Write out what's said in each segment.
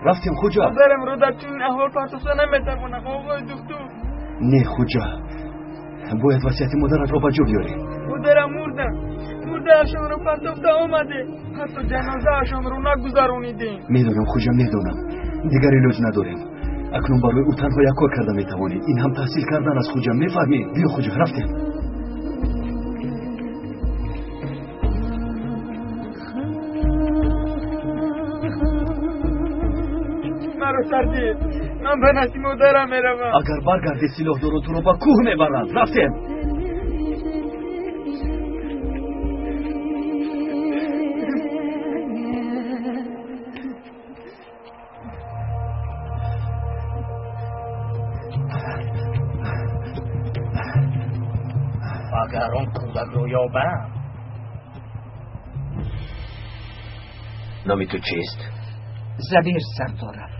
Рафтем хуҷа. Модарамро дар чунин аҳвол партофта наметавонам, оғои духтур. Не хуҷа, бояд васияти модаратро ба ҷо биёрӣ. Модарам мурда. Мурдаашонро партофта омадем. Ҳатто ҷанозаашонро нагузаронидем. Медонам хуҷа, медонам. Дигар илоҷ надорем. Акнун барои ӯ танҳо як кор карда метавонӣ. Ин ҳам таҳсил кардан аст хуҷа, мефаҳмӣ? Биё хуҷа, рафтем. Маро сардид. Ман ба назди модарам меравам. Агар баргардӣ, силоҳдорон туро ба кӯҳ мебаранд. Рафтем. Агар он кӯдакро ёбам. Номи ту чист? Забир Сардоров.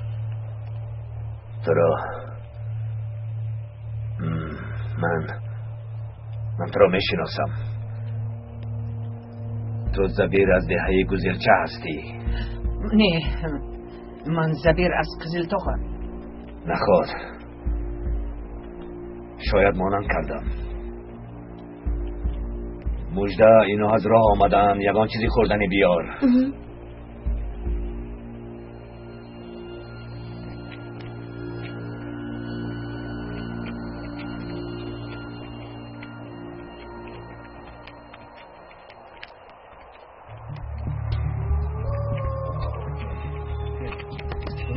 Туро ман туро мешиносам. Ту Забир аз деҳаи Гузелча ҳастӣ. Не, ман Забир аз Қизилтоғам. Наход, шояд монанд кардам. Мужда, ино аз роҳ омадан, ягон чизи хӯрданӣ биёр.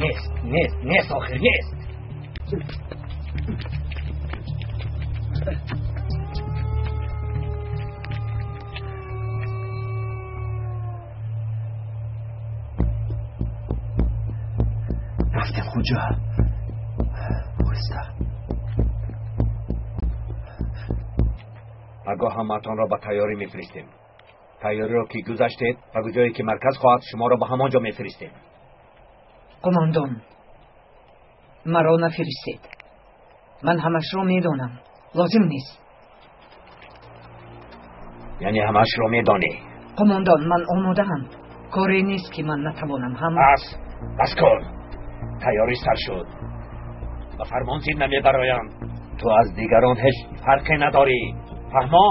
Нест, нест, нест, охир нест. Рафтем хуҷа. Оҳиста. Пагоҳ ҳамаатонро ба тайёрӣ мефиристем. Тайёриро ки гузаштед, ба ҷое ки марказ хоҳад, шуморо ба ҳамон ҷо мефиристем. Қумондон, маро нафиристед. Ман ҳамашро медонам. Лозим нест. Яъне ҳамашро медонӣ? Қумондон, ман омодаам. Коре нест ки ман натавонам ҳам. Бас, бас кун. Тайёрӣ сар шуд. Ба фармон зид намебароянд. Ту аз дигарон ҳеҷ фарқе надорӣ. Фаҳмо?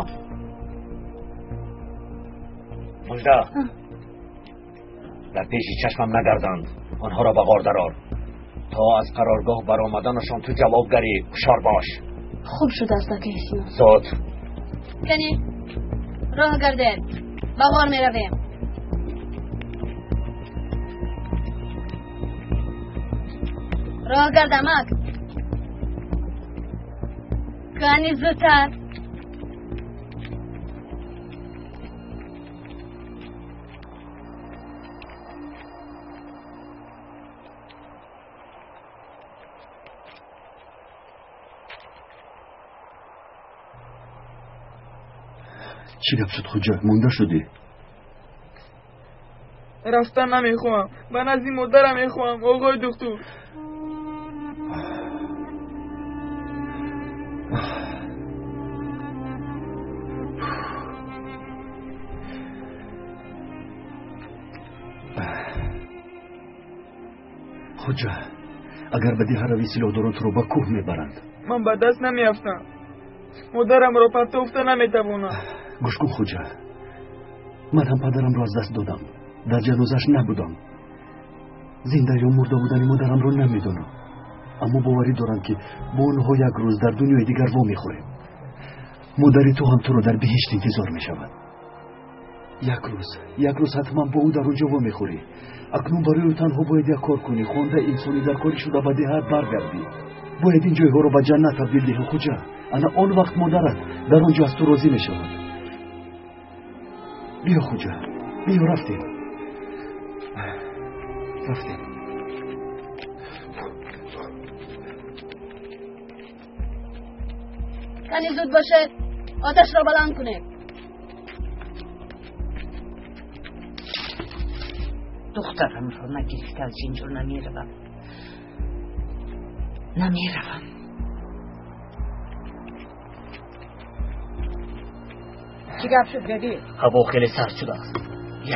Мужда, дар пеши чашмам нагарданд. Онҳоро ба ғор дарор. То аз қароргоҳ баромаданашон ту ҷавобгарӣ. Ҳушёр бош. Хуб шудааст, акаи Сино. Зуд. Кани, роҳ гардед. Ба ғор меравем. Роҳ гардамак. Кани, зудтар. Чӣ гап шуд хуҷа? Монда шудӣ? Рафтан намехоҳам. Ба назди модарам мехоҳам, оғои духтур. Хуҷа, агар ба деҳа равӣ, силоҳдорон туро ба кӯҳ мебаранд. Ман ба даст намеафтам. Модарамро партофта наметавонам. Гӯш кун хуҷа, ман ҳам падарамро аз даст додам. Дар ҷанозааш набудам. Зинда ё мурда будани модарамро намедонам. Аммо боварӣ дорам, ки бо онҳо як рӯз дар дунёи дигар вомехӯрем. Модари ту ҳам туро дар биҳишт интизор мешавад. Як рӯз, як рӯз ҳатман бо ӯ дар он ҷо вомехӯрӣ. Акнун барои ӯ танҳо бояд як кор кунӣ. Хонда инсони дар корӣ шуда ба деҳат баргардӣ. Бояд ин ҷойҳоро ба ҷаннат табдил диҳӣ хуҷа. Ана он вақт модарат дар он ҷо аз ту розӣ мешавад. Биё хуҷа, биё, рафтем. Рафтем. Кани, зуд бошед, оташро баланд кунед. Духтарамро нагирифта аз инҷо намеравам. Намеравам. Чӣ гап шуд, беби? Ҳаво хеле сард шудааст.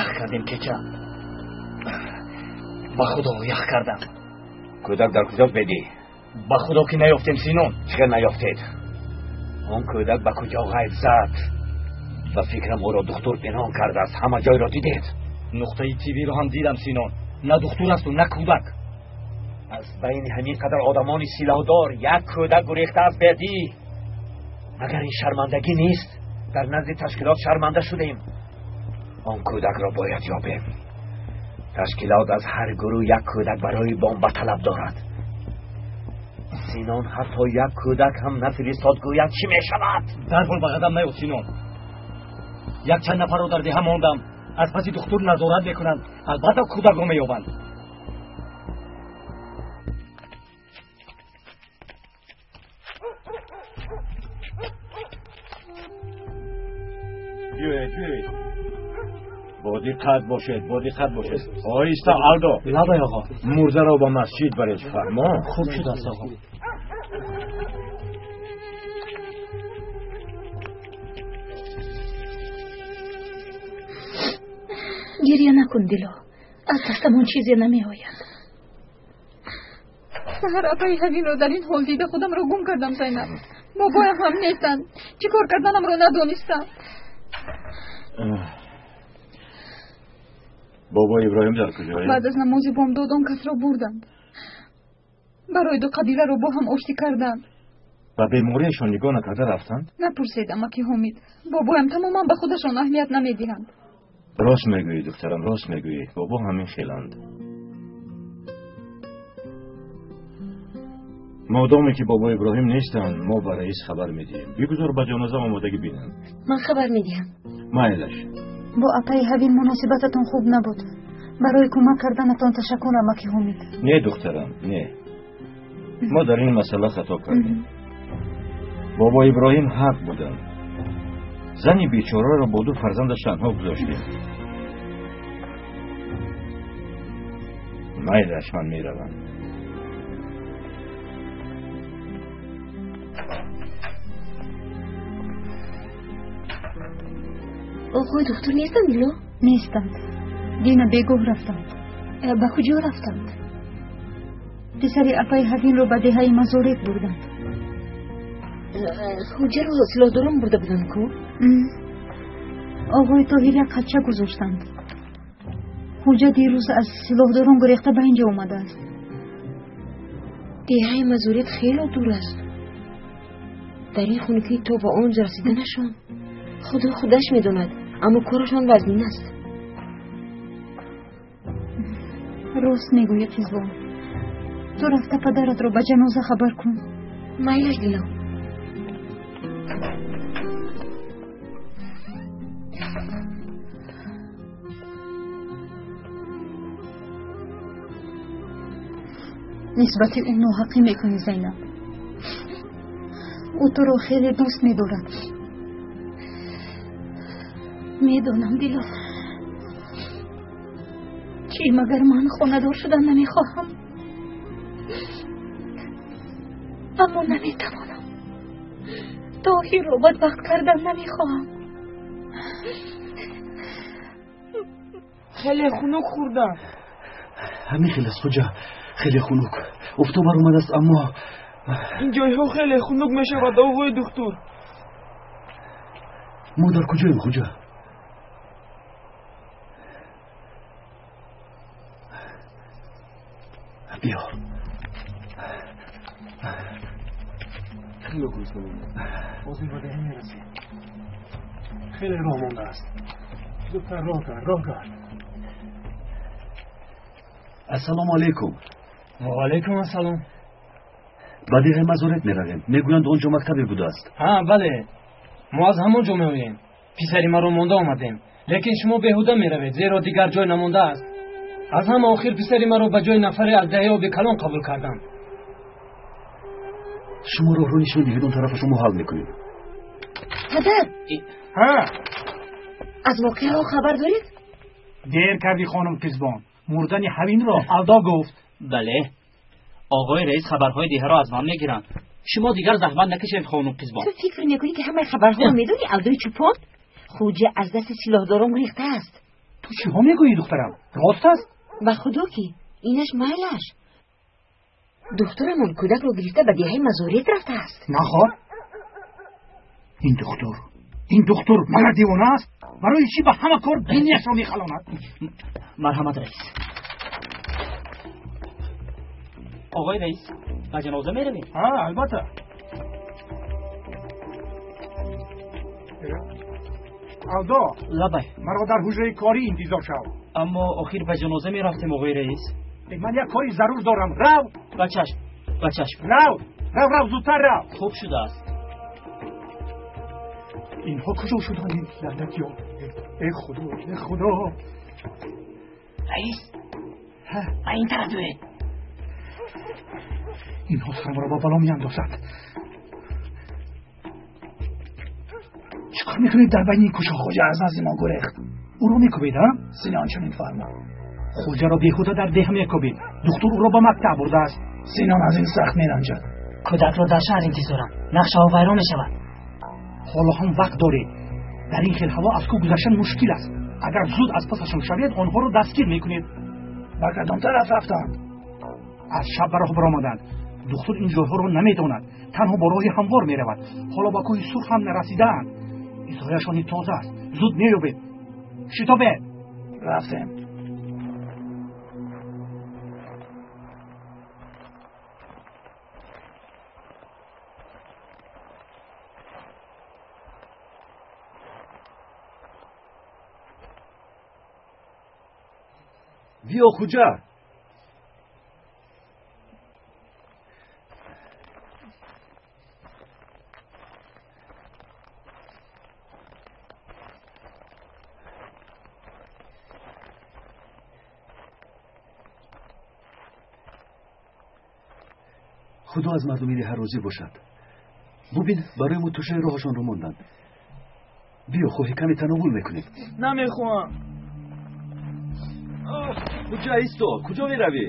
Ях кардем кеча. Ба Худо ях кардам. Кӯдак дар куҷост, Бедӣ? Ба Худо ки наёфтем, Синон. Чӣ хел наёфтед? Он кӯдак ба куҷо ғайб зад? Ба фикрам ӯро духтур пинҳон кардааст. Ҳама ҷойро дидед? Нуқтаи тиббиро ҳам дидам, Синон. На духтур асту на кӯдак. Аз байни ҳамин қадар одамони силоҳдор як кӯдак гурехта аст, Бедӣ. Магар ин шармандагӣ нест? Дар назди ташкилот шарманда шудем. Он кӯдакро бояд ёбем. Ташкилот аз ҳар гурӯҳ як кӯдак барои бомба талаб дорад. Синон ҳатто як кӯдак ҳам нафиристод, гӯяд чӣ мешавад? Дарҳол ба қадам наёфт, Синон. Якчанд нафарро дар деҳа мондам. Аз паси духтур назорат мекунанд. Албатта кӯдакро меёбанд. Биёед, биёед. Бо диққат бошед, бо диққат бошед. Оҳиста, Алдо. Лабай, оғо. Мурдаро ба масҷид баред, фармо. Хуб шудааст, оғо. Гирья накун, Дило. Аз дастамон чизе намеояд. Саҳар апаи Ҳавинро дар ин ҳол дида худамро гум кардам, Зайнаб. Бобоям ҳам нестанд. Чӣ кор карданамро надонистам. Бобои Иброҳим дар куҷоянд? Баъд аз намози бомдод он касро бурданд. Барои ду қабиларо бо ҳам оштӣ карданд. Ба бемориашон нигоҳ накарда рафтанд? Напурсед, амаки Ҳомид. Бобоям тамоман ба худашон аҳамият намедиҳанд. Рост мегӯӣ, духтарам, рост мегӯӣ. Бобо ҳамин хеланд. Модоме ки бобои Иброҳим нестанд, мо ба раис хабар медиҳем. Бигузор ба ҷаноза омодагӣ бинанд. Ман хабар медиҳам. Майлаш. Бо апаи Ҳавин муносибататон хуб набуд. Барои кӯмак карданатон ташаккур, амаки Ҳомид. Не, духтарам, не. Мо дар ин масъала хато кардем. Бобои Иброҳим ҳақ буданд. Зани бечораро бо ду фарзандаш танҳо гузоштем. Майлаш, ман меравам. Оғои духтур нестанд, Дило? Нестанд. Дина бегоҳ рафтанд. Ба куҷо рафтанд? Писари апаи Ҳавинро ба деҳаи Мазорет бурданд. Хуҷаро силоҳдорон бурда буданд ку? Оғои Тоҳир як хача гузоштанд. Хуҷа дирӯз аз силоҳдорон гурехта ба инҷо омадааст. Деҳаи Мазорет хело дур аст. Дар ин хунукӣ то ба он ҷо расиданашон Худо худаш медонад, аммо корашон вазнин аст. Рост мегӯӣ, Қизбон. Ту рафта падаратро ба ҷаноза хабар кун. Майлаш, Дило. Нисбати ӯ ноҳақӣ мекунӣ, Зайнаб. Ӯ туро хеле дӯст медорад. Медонам, Дило. Чӣ магар ман хонадор шудан намехоҳам? Аммо наметавонам. Тоҳирро бадбахт кардан намехоҳам. Хеле хунук хӯрдам. Ҳамин хел аст, Хуҷа. Хеле хунук. Офтоб баромадааст, аммо ин ҷойҳо хеле хунук мешавад, оғои духтур. Мо дар куҷоем, Хуҷа? Биё. Хеле гурусна мондам. Боз ба деҳа мерасем. Хеле роҳ мондааст. Зудтар роҳ кард, роҳ кард. Ассалому алайкум. Ва алайкум ассалом. Ба деҳаи Мазорет меравем. Мегӯянд он ҷо мактабе будааст. Ҳа, бале. Мо аз ҳамон ҷо меоем. Писари маро монда омадем. Лекин шумо беҳуда меравед, зеро дигар ҷой намондааст. Аз ҳама охир писари маро ба ҷои нафаре аз деҳаи оби калон қабул карданд. Шумо роҳро нишон диҳед, он тарафа шумо ҳал мекунем. Падар! Ҳа? Аз воқеаҳо хабар доред? Дер кардӣ, хонум Қизбон. Мурдани Ҳавинро Алдо гуфт. Бале. Оғои раис хабарҳои деҳаро аз ман мегиранд. Шумо дигар заҳмат накашед, хонум Қизбон. Ту фикр мекунӣ ки ҳамаи хабарҳоро медонӣ, Алдои чӯпон? Хуҷа аз дасти силоҳдорон гурехтааст. Ту чиҳо мегӯӣ, духтарам? Рост аст? Ба худо ки Инаш майлаш. Духтурамон кӯдакро гирифта ба деҳаи Мазорит рафтааст. Нахор? Ин духтур магар девона аст? Барои чӣ ба ҳама кор бинияшро мехалонад? Марҳамат, раис. Оғои раис, ба ҷаноза меравем? Ҳа, албатта. Алдо. Лабай. Маро дар ҳуҷраи корӣ интизор шав. Аммо охир ба ҷаноза мерафтем, оғои раис. Ман як кори зарур дорам. Рав. Ба чашм, ба чашм. Рав, рав, рав, зудтар рав. Хуб шудааст. Инҳо куҷо шуданд, ин лаънатиён? Эй худо, эй худо. Раис, ба ин тараф дуед. Инҳо сарамро ба бало меандозанд. Чӣ кор мекунед дар байни ин кӯчаҳо? Хоҷа аз назди мо гурехт. Ӯро мекӯбед, а? Синон чунин фармуд. Хоҷаро беҳуда дар деҳ мекӯбед. Духтур ӯро ба мактаб бурдааст. Синон аз ин сахт меранҷад. Кӯдакро дар шаҳр интизорам. Нақшаҳо вайрон мешавад. Ҳоло ҳам вақт доред. Дар ин хел ҳаво аз кӯҳ гузаштан мушкил аст. Агар зуд аз пасашон шавед, онҳоро дастгир мекунед. Ба кадом тараф рафтанд? Аз шаб ба роҳ баромаданд. Духтур ин ҷойҳоро намедонад. Танҳо бо роҳи ҳамвор меравад. Ҳоло ба кӯҳи сурх ҳам нарасидаанд. Изҳояшон тоза аст. Зуд меёбед. Шитобед. Рафтем. Биё, Хуҷа. Худо аз мардуми деҳа розӣ бошад. Бубин, барои мо тӯшаи роҳашонро монданд. Биё, хоҳӣ каме тановул мекунем. Намехоҳам. Хуҷа, исто, куҷо меравӣ?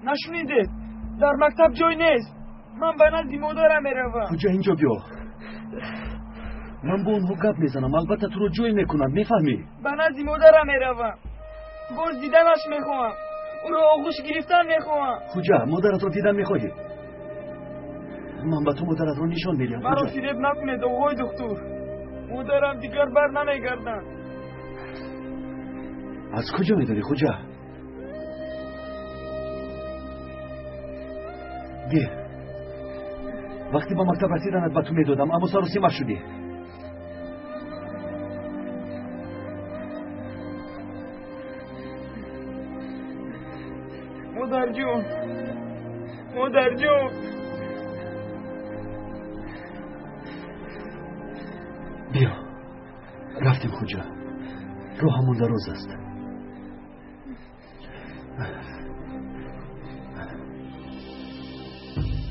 Нашунидед, дар мактаб ҷой нест. Ман ба назди модарам меравам. Хуҷа, инҷо биё. Ман бо онҳо гап мезанам, албатта туро ҷой мекунанд, мефаҳмӣ? Ба назди модарам меравам. Боз диданаш мехоҳам. Ӯро оғӯш гирифтан мехоҳам. Хуҷа, модаратро дидан мехоҳӣ? Ман ба ту модаратро нишон медиҳам. Маро фиреб накунед, оғои духтур. Модарам дигар бар намегардад. Аз куҷо медонӣ, Хуҷа? Гир. Вақте ба мактаб расиданат ба ту медодам, аммо саросима шудӣ. Модарҷон, модарҷон. Биё, рафтем, Хуҷа. Роҳамон дароз аст.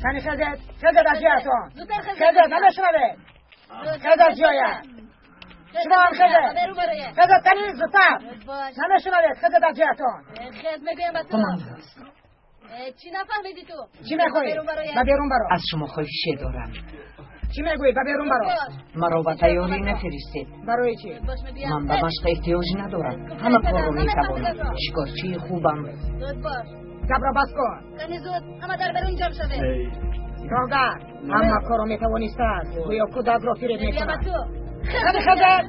Кани хезед, хезед аз ҷоятон. Хезед, намешунавед. Хезед аз ҷоят. Шумо ҳам хезед. Хезед, кани зудтар. Намешунавед, хезед аз ҷоятон. Хез мегӯям ба ту. Чӣ нафаҳмидӣ ту? Чӣ мехоҳӣ? Ба берун баро. Аз шумо хоҳише дорам. Чӣ мегӯӣ? Ба берун баро. Маро ба тайёрӣ нафиристед. Барои чӣ? Ман ба машқ эҳтиёҷ надорам. Ҳама корро метавонам. Шикорчии хубам. Зуд бош. Гапро бас кун. Кани зуд, ҳама дар берун ҷамъ шавед. Рогар, ҳама корро метавонистааст. Гӯё кӯдакро фиреб мекунад. Хани хезед.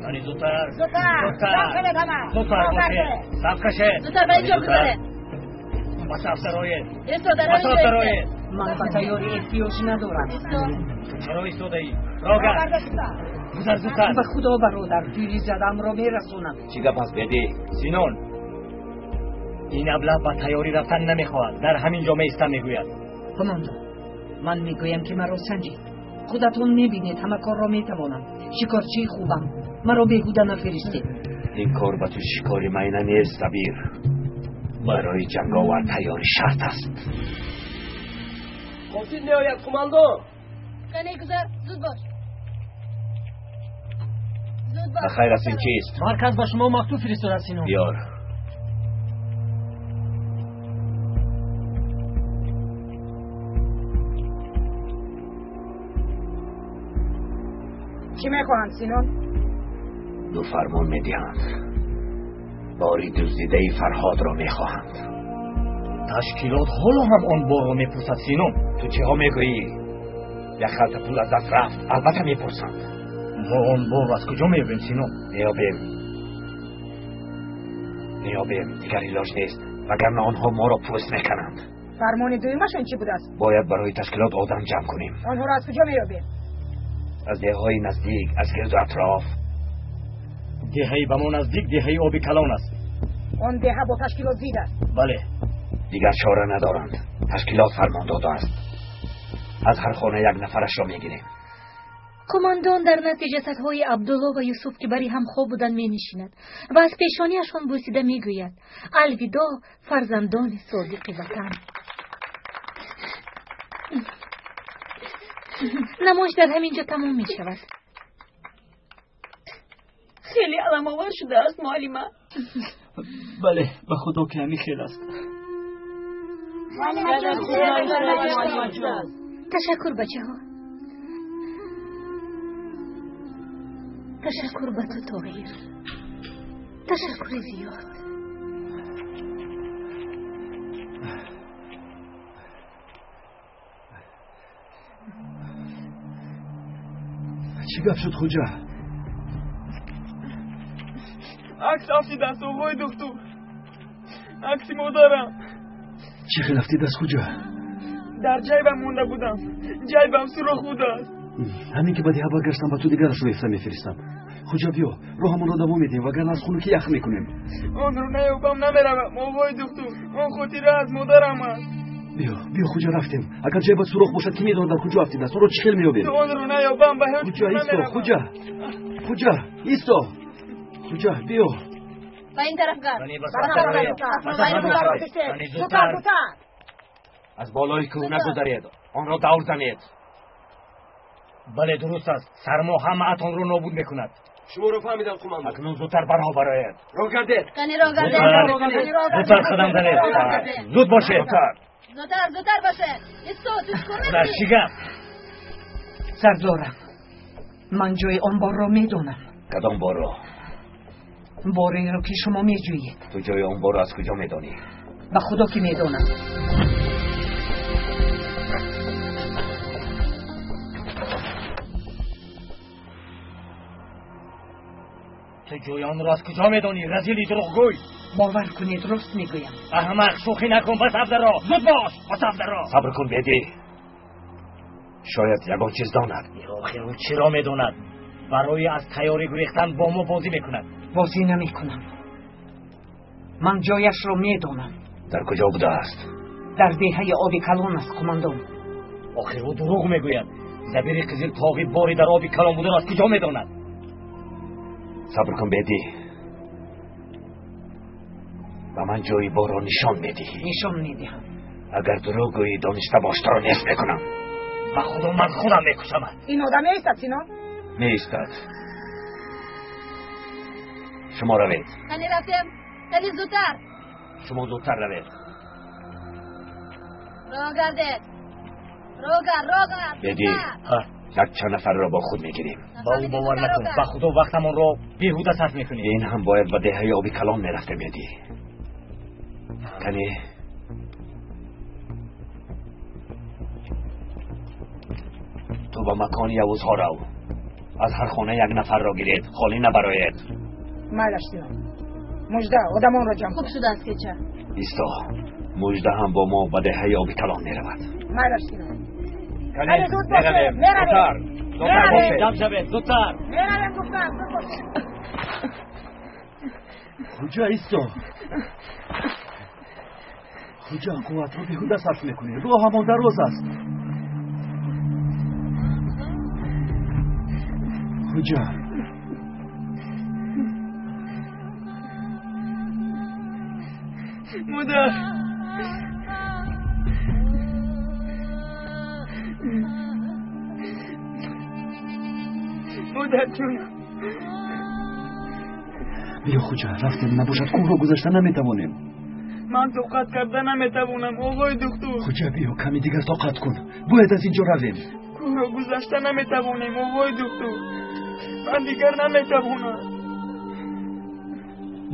Кани зудтар. Зудтар. Саф шавед ҳама. Зудтар бошед. Саф кашед. Зудтар ба инҷо гузаред. Ба саф дароед. Ба саф дароед. Ман ба тайёрӣ эҳтиёҷ надорам. Чаро истодаӣ? Рогар. Гузар зудтар. Ба худо бародар, пири задамро мерасонам. Чӣ гап аст, беди? Синон, ин аблаҳ ба тайёрӣ рафтан намехоҳад. Дар ҳамин ҷо меистам, мегӯяд. Командо, ман мегӯям ки маро санҷед. Худатон мебинед, ҳама корро метавонам. Шикорчии хубам. Маро беҳуда нафиристед. Ин кор ба ту шикори майна нест, Сабир. Барои ҷанговар тайёрӣ шарт аст. Қосид меояд, командон. Кане гузар, зуд бош. Зуд бош. Ба хайр аст, ин чист? Марказ ба шумо мактуб фиристодааст, Синон. Биёр. Чӣ мехоҳанд, Синон? Ду фармон медиҳанд. Бори дуздидаи Фарҳодро мехоҳанд. Ташкилот ҳоло ҳам он борро мепурсад, Сино. Ту чиҳо мегӯӣ? Як халта пул аз даст рафт, албатта мепурсанд. Мо он борро аз куҷо меёбем, Сино? Меёбем, меёбем, дигар илоҷ нест, вагарна онҳо моро пӯст мекунанд. Фармони дуюмашон чӣ будааст? Бояд барои ташкилот одам ҷамъ кунем. Онҳоро аз куҷо меёбем? Аз деҳаҳои наздик, аз гирду атроф. Деҳаи ба мо наздик деҳаи Оби Калон аст. Он деҳа бо ташкилот зид аст. Бале. Дигар чора надоранд. Ташкилот фармон додааст. Аз ҳар хона як нафарашро мегирем. Қумондон дар назди ҷасадҳои Абдулло ва Юсуф, ки бари ҳам хоб буданд, менишинад ва аз пешониашон бӯсида мегӯяд: алвидо, фарзандони содиқи ватан. Намоиш дар ҳамин ҷо тамом мешавад. Хеле аламовар шудааст, муаллима. Бале, ба худо ки ҳамин хел аст. Ташаккур, бачаҳо. Ташаккур ба ту, Тоҳир. Ташаккури зиёд. Чӣ гап шуд, Хуҷа? Акс афтидааст, оғои духтур. Акси модарам. Чӣ хел афтидааст, Хуҷа? Дар ҷайбам монда будам. Ҷайбам сурох будааст. Ҳамин ки ба деҳа баргаштам, ба ту дигарашро ифта мефиристам. Хуҷа, биё, роҳамонро давом медиҳем, вагарна аз хунукӣ ях мекунем. Онро наёбам, намеравам, оғои духтур. Он хотира аз модарам аст. Биё, биё, Хуҷа, рафтем. Агар ҷайбат сурох бошад, ки медонад дар куҷо афтидааст? Онро чӣ хел меёбем? Онро наёбам, ба ҳеҷ Хуҷа, исто, Хуҷа, Хуҷа, исто. Хуҷа, биё. Ба ин тараф гард. Аз болои кӯҳ нагузаред, онро давр занед. Бале, дуруст аст. Сармо ҳамаатонро нобуд мекунад. Шуморо фаҳмидам, қумандон. Акнун зудтар ба роҳ бароед. Роҳ гардед. Кани роҳ гардед. Зудтар қадам занед. Зуд бошед. Зудтар, зудтар бошед. Исто, ту чӣ кор мекунӣ? Чӣ гап? Сардорам, ман ҷои он борро медонам. Кадом борро? Бореро ки шумо меҷӯед. Ту ҷои он борро аз куҷо медонӣ? Ба худо ки медонам. Ту ҷои онро аз куҷо медонӣ, разили дурӯғгӯй? Бовар кунед, рост мегӯям. Аҳмақ, шӯхӣ накун, ба саф даро. Зуд бош, ба саф даро. Сабр кун, Беди. Шояд ягон чиз донад. Охир ӯ чиро медонад? Барои аз тайёрӣ гурехтан бо мо бозӣ мекунад. Бозӣ намекунам. Ман ҷояшро медонам. Дар куҷо будааст? Дар деҳаи Оби Калон аст, қумандон. Охир ӯ дурӯғ мегӯяд. Забири Қизил Тоғӣ бори дар Оби Калон бударо аз куҷо медонад? Сабр кун, Беди. Ба ман ҷои борро нишон медиҳӣ. Нишон медиҳам. Агар дурӯғ гӯӣ, дониста бош, туро нест мекунам. Ба худо ман худам мекушамат. Ин одам меистад, Сино? Меистад. Шумо равед. Кани рафтем. Кани зудтар. Шумо зудтар равед. Роҳ гардед. Роҳ гард, роҳ гард. Беди, як чанд нафарро бо худ мегирем. Ба ӯ бовар накун. Ба худо вақтамонро беҳуда сарф мекунем. Ин ҳам бояд ба деҳаи Оби Калон мерафтем, Беди. Кани ту ба макони Явузҳо рав. Аз ҳар хона як нафарро гиред, холӣ набароед. Майлаш, Сино. Мужда, одамонро ҷамъ кун. Хуб шудааст, кеча. Исто, Мужда ҳам бо мо ба деҳаи Оби Калон меравад. Майлаш, Сино. Кани, меравем. Зудтар, зудтар бошед. Ҷамъ шавед, зудтар. Меравем, гуфтам, зуд бошед. Хуҷа, исто. Хуҷа, қувватро беҳуда сарф мекунӣ. Роҳамон дароз аст. Хуҷа, Модар. Модар ҷонам. Биё, Хуҷа, рафтем, набошад кӯҳро гузашта наметавонем. Ман тоқат карда наметавонам, оғои духтур. Хуҷа, биё, ками дигар тоқат кун. Бояд аз ин ҷо равем. Кӯҳро гузашта наметавонем, оғои духтур. Ман дигар наметавонам.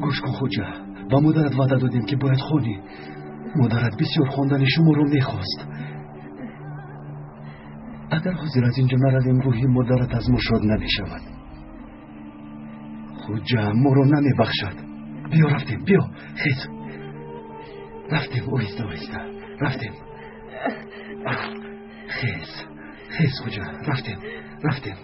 Гӯш кун, Хуҷа, ба модарат ваъда додем, ки бояд хонӣ. Модарат бисёр хондани шуморо мехост. Агар ҳозир аз инҷо наравем, рӯҳи модарат аз мо шод намешавад. Хуҷа, моро намебахшад. Биё, рафтем, биё, хез. Рафтем, оҳиста оҳиста рафтем. Хез, хез, Хуҷа, рафтем, рафтем.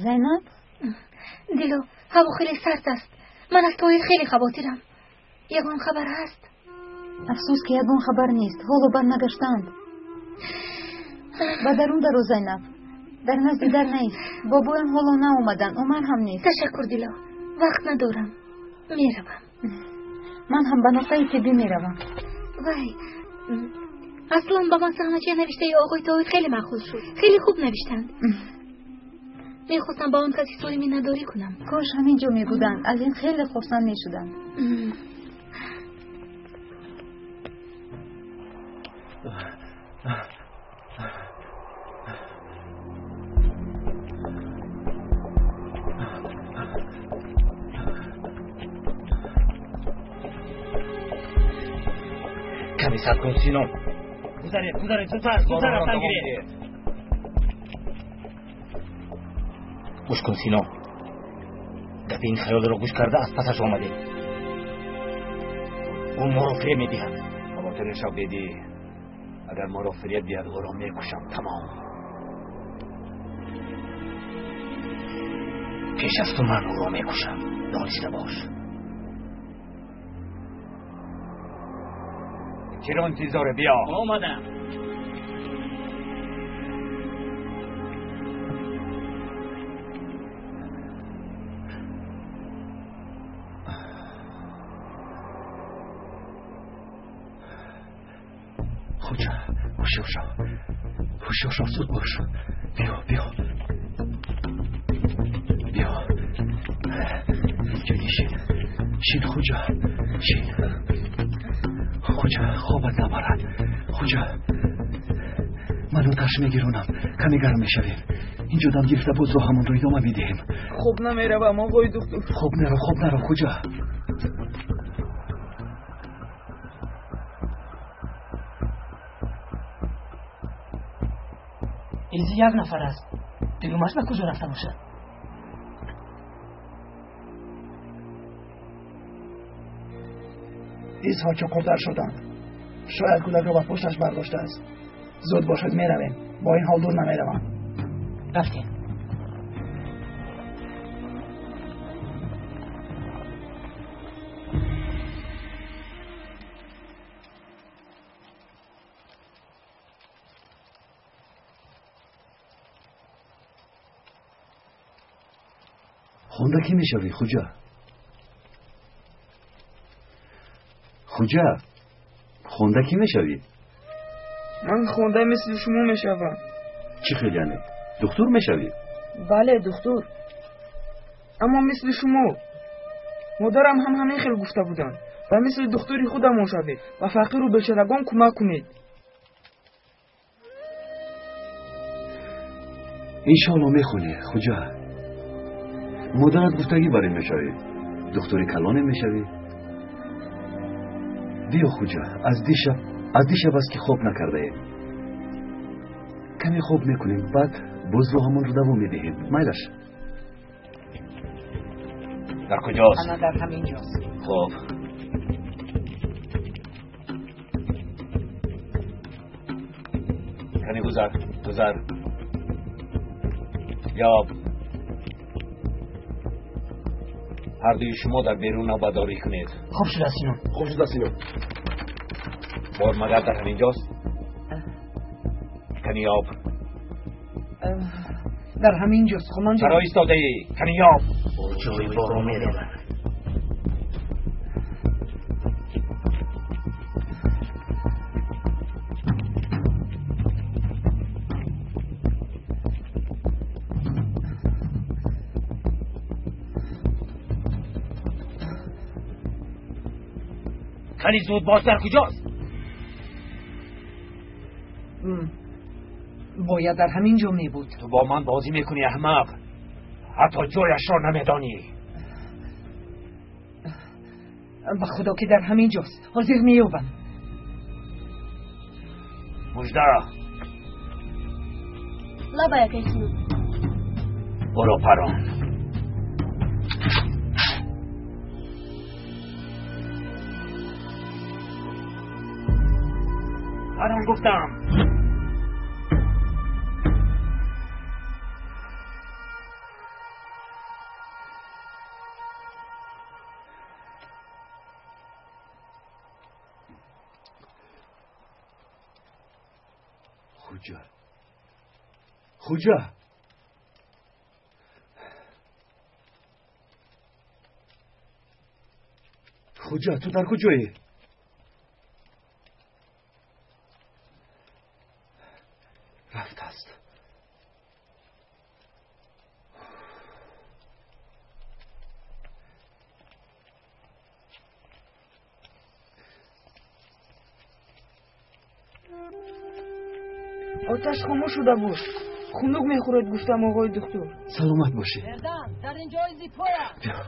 Зайнаб? Дило, ҳаво хеле сард аст. Ман аз Тоҳир хеле хавотирам. Ягон хабар ҳаст? Афсӯс, ки ягон хабар нест. Ҳоло барнагаштаанд. Ба дарун даро, Зайнаб. Дар назди дар нест. Бобоям ҳоло наомаданд. Умар ҳам нест. Ташаккур, Дило. Вақт надорам. Меравам. Ман ҳам ба нуқтаи тиббӣ меравам. Вай, аслан ба ман саҳначаи навиштаи оғои Тоҳир хеле маъқул шуд. Хеле хуб навиштанд. Мехостам ба он кас изҳори миннатдорӣ кунам. Кош ҳамин ҷо мебуданд. Аз ин хеле хурсанд мешуданд. Каме сабр кун, Сино. Гузаред, гузаред, зудтар, зудтар рафтан гиред. Гӯш кун, Сино. Гапи ин хаёлро гӯш карда аз пасаш омадем. Ӯ моро фиреб медиҳад. Хавотир нашав, Бедӣ. Агар моро фиреб диҳад, ӯро мекушам, тамом. Пеш аз ту ман ӯро мекушам. Дониста бош. Чиро интизоре? Биё. Омадам. Хуҷа, ҳушёр шав, ҳушёр шав, зуд бош. Биё, биё, биё, инҷо нишин, шин, Хуҷа, шин. Хуҷа, хобат набарад. Хуҷа, ман оташ мегиронам, каме гарм мешавем. Инҷо дам гирифта боз роҳамонро идома медиҳем. Хоб намеравам, оғои духтур. Хоб наро, хоб наро, Хуҷа. Изи як нафар аст. Дуюмаш ба куҷо рафта бошад? Изҳо чуқуртар шуданд. Шояд кӯдакро ба пушташ бардоштааст. Зуд бошад, меравем. Бо ин ҳол дур намеравам. Рафтем. Хонда кӣ мешавӣ, Хуҷа? Хуҷа, хонда кӣ мешавӣ? Ман хонда мисли шумо мешавам. Чӣ хел яъне? Духтур мешавӣ? Бале, духтур. Аммо мисли шумо. Модарам ҳам ҳамин хел гуфта буданд. Ва мисли духтури худамон шавед ва фақиру бечорагон кӯмак кунед. Иншоалло мехонӣ, Хуҷа. Модарат гуфтагӣ бар ин мешавӣ. Духтури калоне мешавӣ. Биё, Хуҷа, аз дишаб аст ки хоб накардаем. Каме хоб мекунем, баъд боз роҳамонро давом медиҳем. Майлаш? Дар куҷост? Ана дар ҳамин ҷост. Хоб. Кани гузар, гузар. Ёб. Ҳар дуи шумо дар берун навбатдорӣ кунед. Хуб шуда, Сино. Хуб шуда, Сино. Бор магар дар ҳамин ҷост? Кани об. Дар ҳамин ҷост, хуманҷон. Чаро истодаӣ? Кани об. Ҷои боро меравад. Кани зуд бош, дар куҷост? Бояд дар ҳамин ҷо мебуд. Ту бо ман бозӣ мекунӣ, аҳмақ. Ҳатто ҷояшро намедонӣ. Ба худо ки дар ҳамин ҷост. Ҳозир меёбам. Мужда. Лабай, акай Сунук. Буро парон. Парон гуфтам. Хуҷа, Хуҷа, Хуҷа, ту дар куҷоӣ? Рафтааст. Оташ хомӯш шуда буд. Хунук мехӯрад, гуфтам, оғои духтур. Саломат бошӣ. Бердан, дар ин ҷои зипоя. Биё.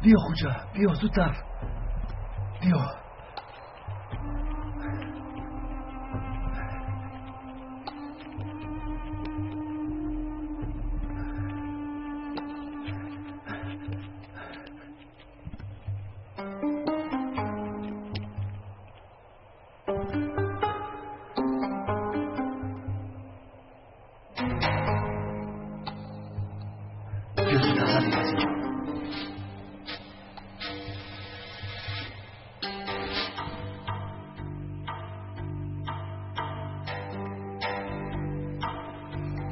Биё, Хуҷа, биё зудтар. Биё. Биё зудтар, равем аз инҷо.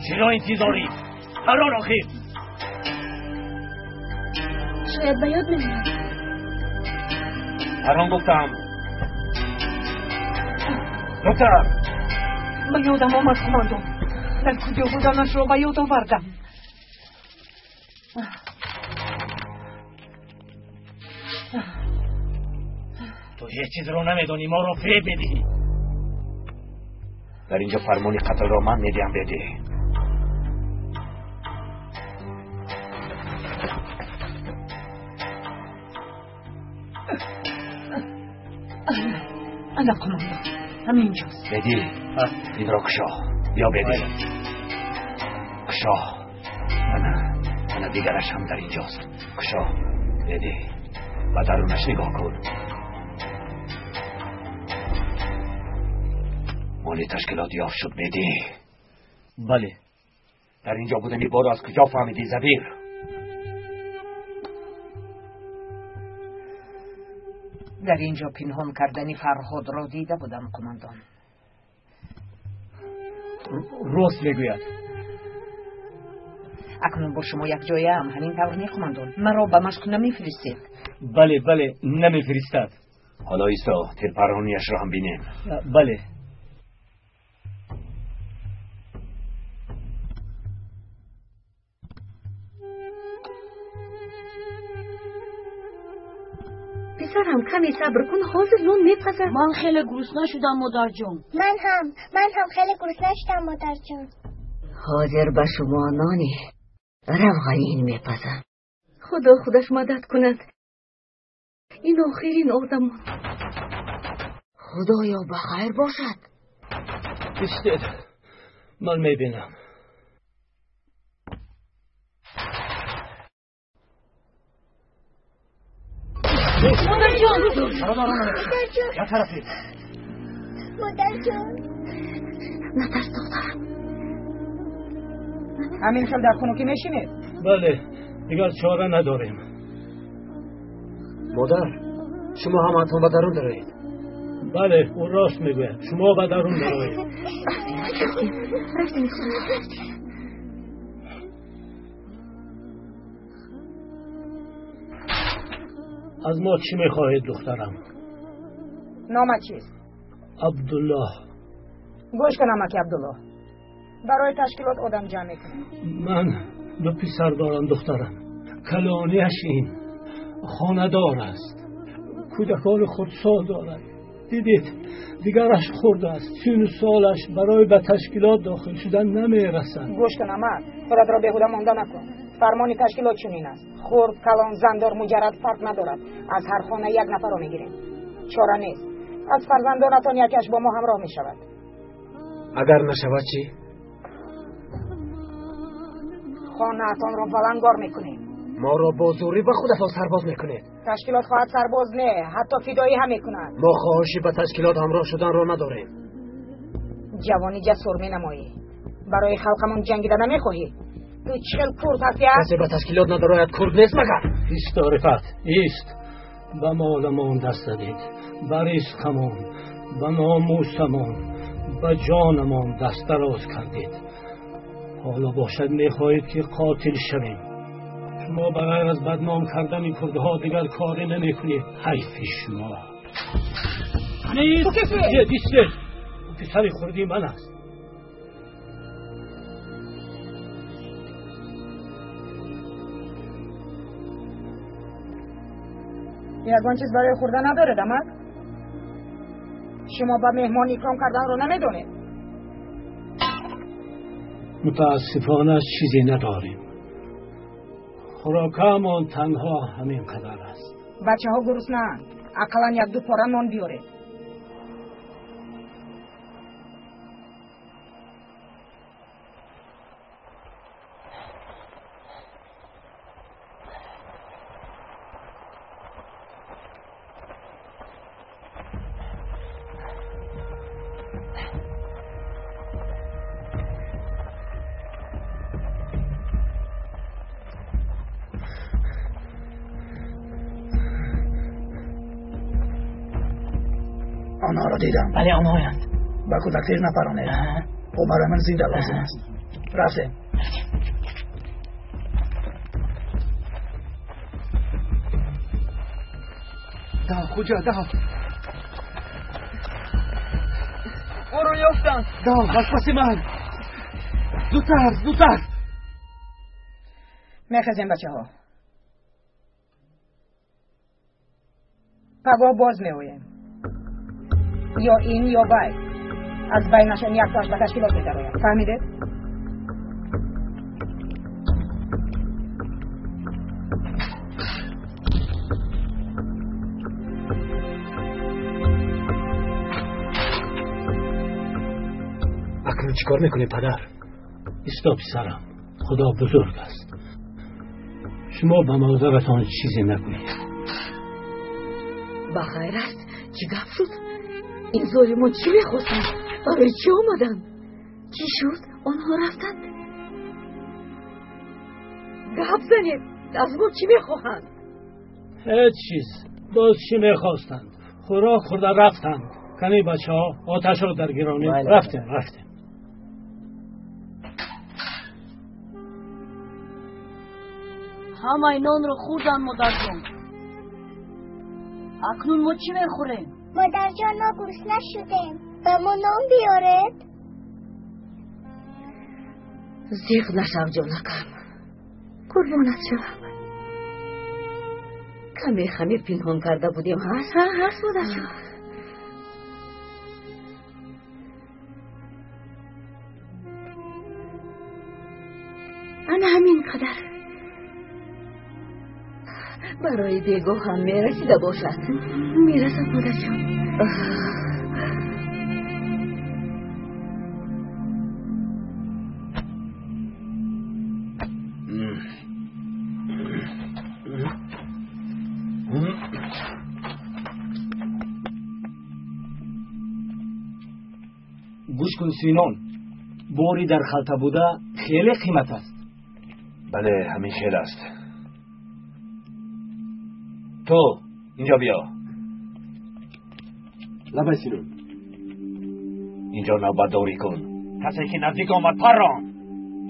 Чиро интизорӣ? Парон охир. Шояд ба ёд меояд. Парон гуфтам. Доктор. Ба ёдам омад, кумандон. Дар куҷо буданашро ба ёд овардам. Ту ҳеҷ чизро намедонӣ, моро фиреб медиҳӣ. Дар инҷо фармони қатлро ман медиҳам, бедӣ. Ана, кумандон, ҳамин ҷост. Бедӣ, инро кушо. Биё, бедӣ. Кушо. Ана, ана дигараш ҳам дар инҷост. Кушо, бедӣ. Ба дарунаш нигоҳ кун. Моли ташкилот ёфт шуд, бедӣ. Бале. Дар инҷо будани боро аз куҷо фаҳмидӣ, Забир? Дар ин ҷо пинҳон кардани Фарҳодро дида будам, кумандон. Рост мегӯяд. Акнун бо шумо якҷояам, ҳамин тавр не, кумандон? Маро ба машқ намефиристед? Бале, бале, намефиристад. Ҳоло исто, тирпаронияшро ҳам бинем. Бале. Писарам, каме сабр кун, ҳозир нон мепазад. Ман хеле гурусна шудам, модарҷон. Ман ҳам, ман ҳам хеле гурусна шудам, модарҷон. Ҳозир ба шумо нони равғанин мепазам. Худо худаш мадад кунад. Ин охирин одамон. Худоё, ба хайр бошад. Истед, ман мебинам. Модарҷон! Модарҷон! Як тарафе. Модарҷон! Натарс, духтарам. Ҳамин хел дар хунукӣ мешинед? Бале, дигар чора надорем. Модар, шумо ҳамаатон ба дарун дароед. Бале, ӯ рост мегӯяд. Шумо ба дарун дароед. Рафтем, рафтем, рафтем. Аз мо чӣ мехоҳед, духтарам? Номат чист? Абдуллоҳ. Гӯш кун, амаки Абдуллоҳ. Барои ташкилот одам ҷамъ мекунем. Ман ду писар дорам, духтарам. Калонияш ин хонадор аст, кӯдакони хурдсол дорад. Дидед, дигараш хурд аст, сину солаш барои ба ташкилот дохил шудан намерасад. Гӯш кун, амак, худатро беҳуда монда накун. Фармони ташкилот чунин аст: хурд, калон, зандор, муҷаррад фарқ надорад. Аз ҳар хона як нафарро мегирем. Чора нест. Аз фарзандонатон якеаш бо мо ҳамроҳ мешавад. Агар нашавад чӣ? Хонаатонро валангор мекунем. Моро бо зӯрӣ ба худатон сарбоз мекунед. Ташкилот хоҳад сарбоз не, ҳатто фидоӣ ҳам мекунад. Мо хоҳиши ба ташкилот ҳамроҳ шуданро надорем. Ҷавони ҷасур менамоӣ. Барои халқамон ҷангида намехоҳӣ? Ту чӣ хел курд ҳастӣ? Касе ба ташкилот надорояд курд нест магар? Ист, Рифат, ист. Ба моламон даст задед, ба ризқамон, ба номусамон, ба ҷонамон даст дароз кардед. Ҳоло бошад мехоҳед ки қотил шавем. Шумо ба ғайр аз бадном кардани курдҳо дигар коре намекунед. Ҳайфи шумо. Нест, истед. Ӯ писари хурдии ман аст. Ягон чиз барои хӯрда надоред, амак? Шумо ба меҳмон икром карданро намедонед? Мутаассифона чизе надорем. Хӯрокамон танҳо ҳамин қадар аст. Бачаҳо гуруснаанд. Ақаллан як-ду пора нон биёред. آنها را دیدم. بله، آنهایند. با کودک تیر نپرانید. او برای من زنده لازم است. رفتیم. ده کجا؟ ده او رو یافتند. ده از پس من. زودتر، زودتر. میخزیم بچه ها. پگاه باز میآییم. یا این یا وی. از بینشان یک تاش به تشکیلات می‌درآید. فهمیدید؟ اکنون چیکار میکنی پدر؟ ایستا پسرم، خدا بزرگ است. شما به مادرتان چیزی نگویید. بخیر است. چی گپ شد؟ این ظالمان چی میخواستند؟ برای چی آمدند؟ چی شد؟ آنها رفتند؟ گپ زنید، از ما چی میخواهند؟ هیچ چیز. باز چی میخواستند؟ خوراک خورده رفتند. کنی بچه ها آتش را درگیرانید. رفتیم، رفتیم. همه نان رو خوردن مادر جان. اکنون ما چی میخوریم؟ مادر جان ما گرسنه شدیم. به ما نان بیارید. زیغ نشم جانکم، قربانت شوم. کمی خمیر پنهان کرده بودیم. هست هست مادر جان. انا همین قدر برای بیگاه هم میرسیده باشد. میرسد مادر جان. گوش کن سینون، باری در خلطه بوده خیلی قیمت است. بله همین خیلی است. تو اینجا بیا. لبه سینون، اینجا نوبتداری کن. کسی که نزدیک آمد پران.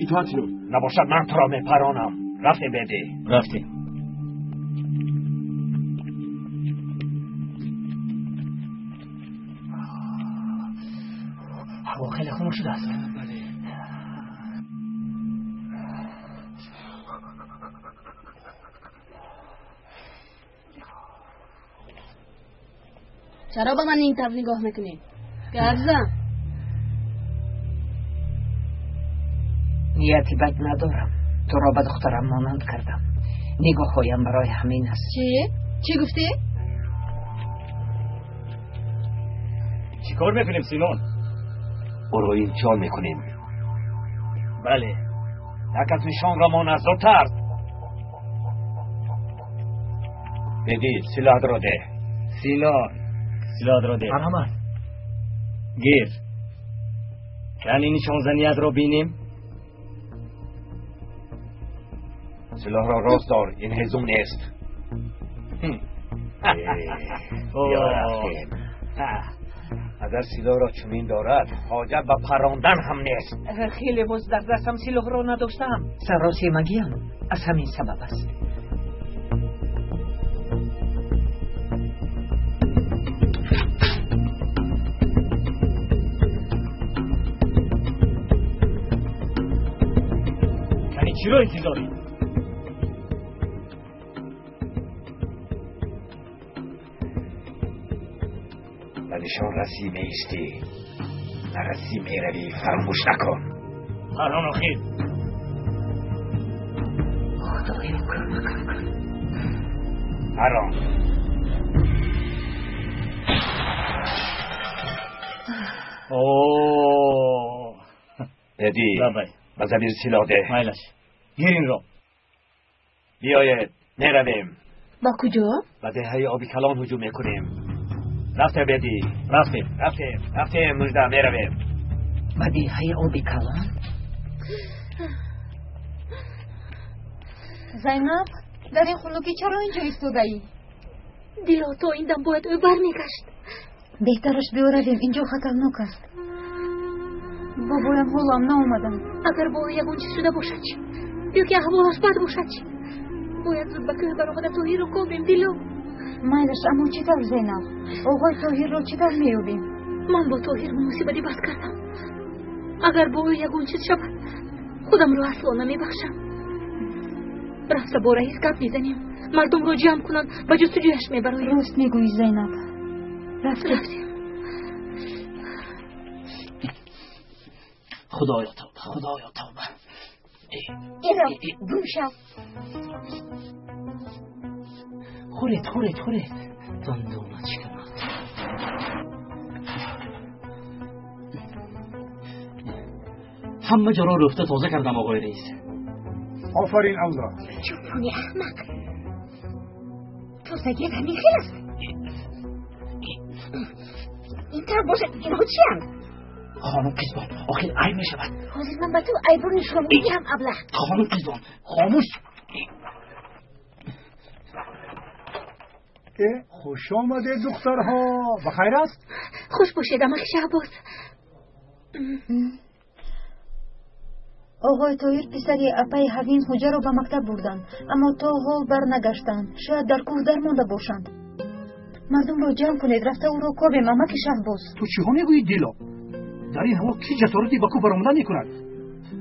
اطاعت سینون. نباشد من تو را میپرانم. رفتیم بیدی. رفتیم. هوا خیلی خنک شده است. بله. Чаро ба ман ин тавр нигоҳ мекунӣ? Гап зан. Нияти бад надорам. Туро ба духтарам монанд кардам. Нигоҳҳоям барои ҳамин аст. Чӣ? Чӣ гуфтӣ? Чӣ кор мекунем, Симон? Ӯро имтиҳон мекунем. Бале. Як аз нишонро мон аз зудтар. Беди, силоҳатро деҳ. Симон, силоҳатро деҳ. Марҳамат. Гир. Кани нишонзаниятро бинем. Силоҳро рост дор, ин ҳезум нест. Биё рафтем. Агар силоҳро чунин дорад, ҳоҷат ба паррондан ҳам нест. Хеле боз дар дастам силоҳро надоштаам. Саросемагиам аз ҳамин сабаб аст. Кани чиро интизорӣ? Ба нишон расӣ меистӣ, нарасӣ меравӣ, фаромӯш накун. Паррон охир. Худоё, кӯмакам кун. Паррон. Эди, ба Забир силоҳ деҳ. Майлаш, гир инро. Биёед, меравем. Ба куҷо? Ба деҳаи оби калон ҳуҷум мекунем. Рафтем, Беди. Рафтем. Рафтем, рафтем, мужда, меравем. Ба деҳаи оби калон? Зайнаб, дар ин хунукӣ чаро инҷо истодаӣ? Дило, то ин дам бояд ӯ бармегашт. Беҳтараш биёравем, инҷо хатарнок аст. Бобоям ҳолам наомаданд. Агар бо ӯ ягон чиз шуда бошад чӣ? Ё ки аҳволаш бад бошад чӣ? Бояд зуд ба кӯҳ баромада Тоҳирро кобем, Дило. Майлаш, аммо чӣ тавр, Зайнаб? Оғои Тоҳирро чӣ тавр меёбем? Ман бо Тоҳир муносибати бад кардам. Агар бо ӯ ягон чиз шавад, худамро асло намебахшам. Рафта бо раис гап мезанем. Мардумро ҷамъ кунанд, ба ҷустуҷӯяш мебароем. Рост мегӯӣ, Зайнаб. Рафтем. Худоё тавба, худоё тавба. Иро, гум шав. Хӯред, хӯред, хӯред. Дандонат шиканад. Ҳама ҷоро рӯфта тоза кардам, оғои раис. Офарин, Алло. Чӯпони аҳмақ. Тозагият ҳамин хел аст. Ин тавр бошад, инҳо чиянд? Хонум Қизбон, охир айб мешавад. Ҳозир ман ба ту айбро нишон медиҳам, аблаҳ. Хонум Қизбон, хомӯш. Хуш омадед, духтарҳо. Ба хайр аст? Хуш бошед, амак Шаҳбоз. Оғои Тоҳир писари апаи Ҳавин Ҳуҷаро ба мактаб бурданд, аммо то ҳол барнагаштанд. Шояд дар кӯҳ дармонда бошанд. Мардумро ҷамъ кунед, рафта ӯро кобем, амаки Шаҳбоз. Ту чиҳо мегӯӣ, Дило? Дар ин ҳаво кӣ ҷасорати ба кӯҳ баромадан мекунад?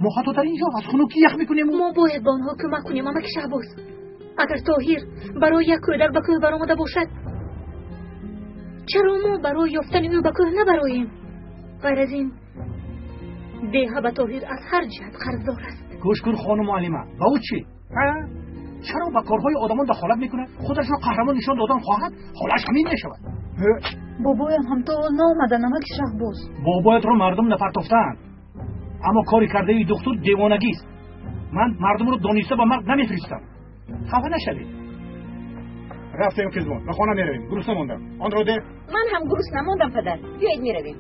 Мо ҳатто дар ин ҷо аз хунукӣ ях мекунем. Мо бояд ба онҳо кӯмак кунем, амаки Шаҳбоз. Агар Тоҳир барои як кӯдак ба кӯҳ баромада бошад, чаро мо барои ёфтани ӯ ба кӯҳ набароем? Ғайр аз ин, деҳа ба Тоҳир аз ҳар ҷиҳат қарздор аст. Гӯш кун, хонум муаллима, ба ӯ чӣ? Чаро ба корҳои одамон дахолат мекунад? Худашро қаҳрамон нишон додан хоҳад, ҳолаш ҳамин мешавад. Бобоям ҳам то ҳол наомаданд, амаки Шаҳбоз. Бобоятро мардум напартофтаанд, аммо кори кардаи духтур девонагист. Ман мардумро дониста ба марг намефиристам. Хафа нашавед. Рафтем, Қизбон, ба хона меравем. Гурусна мондам. Онро де. Ман ҳам гурусна мондам, падар. Биёед меравем.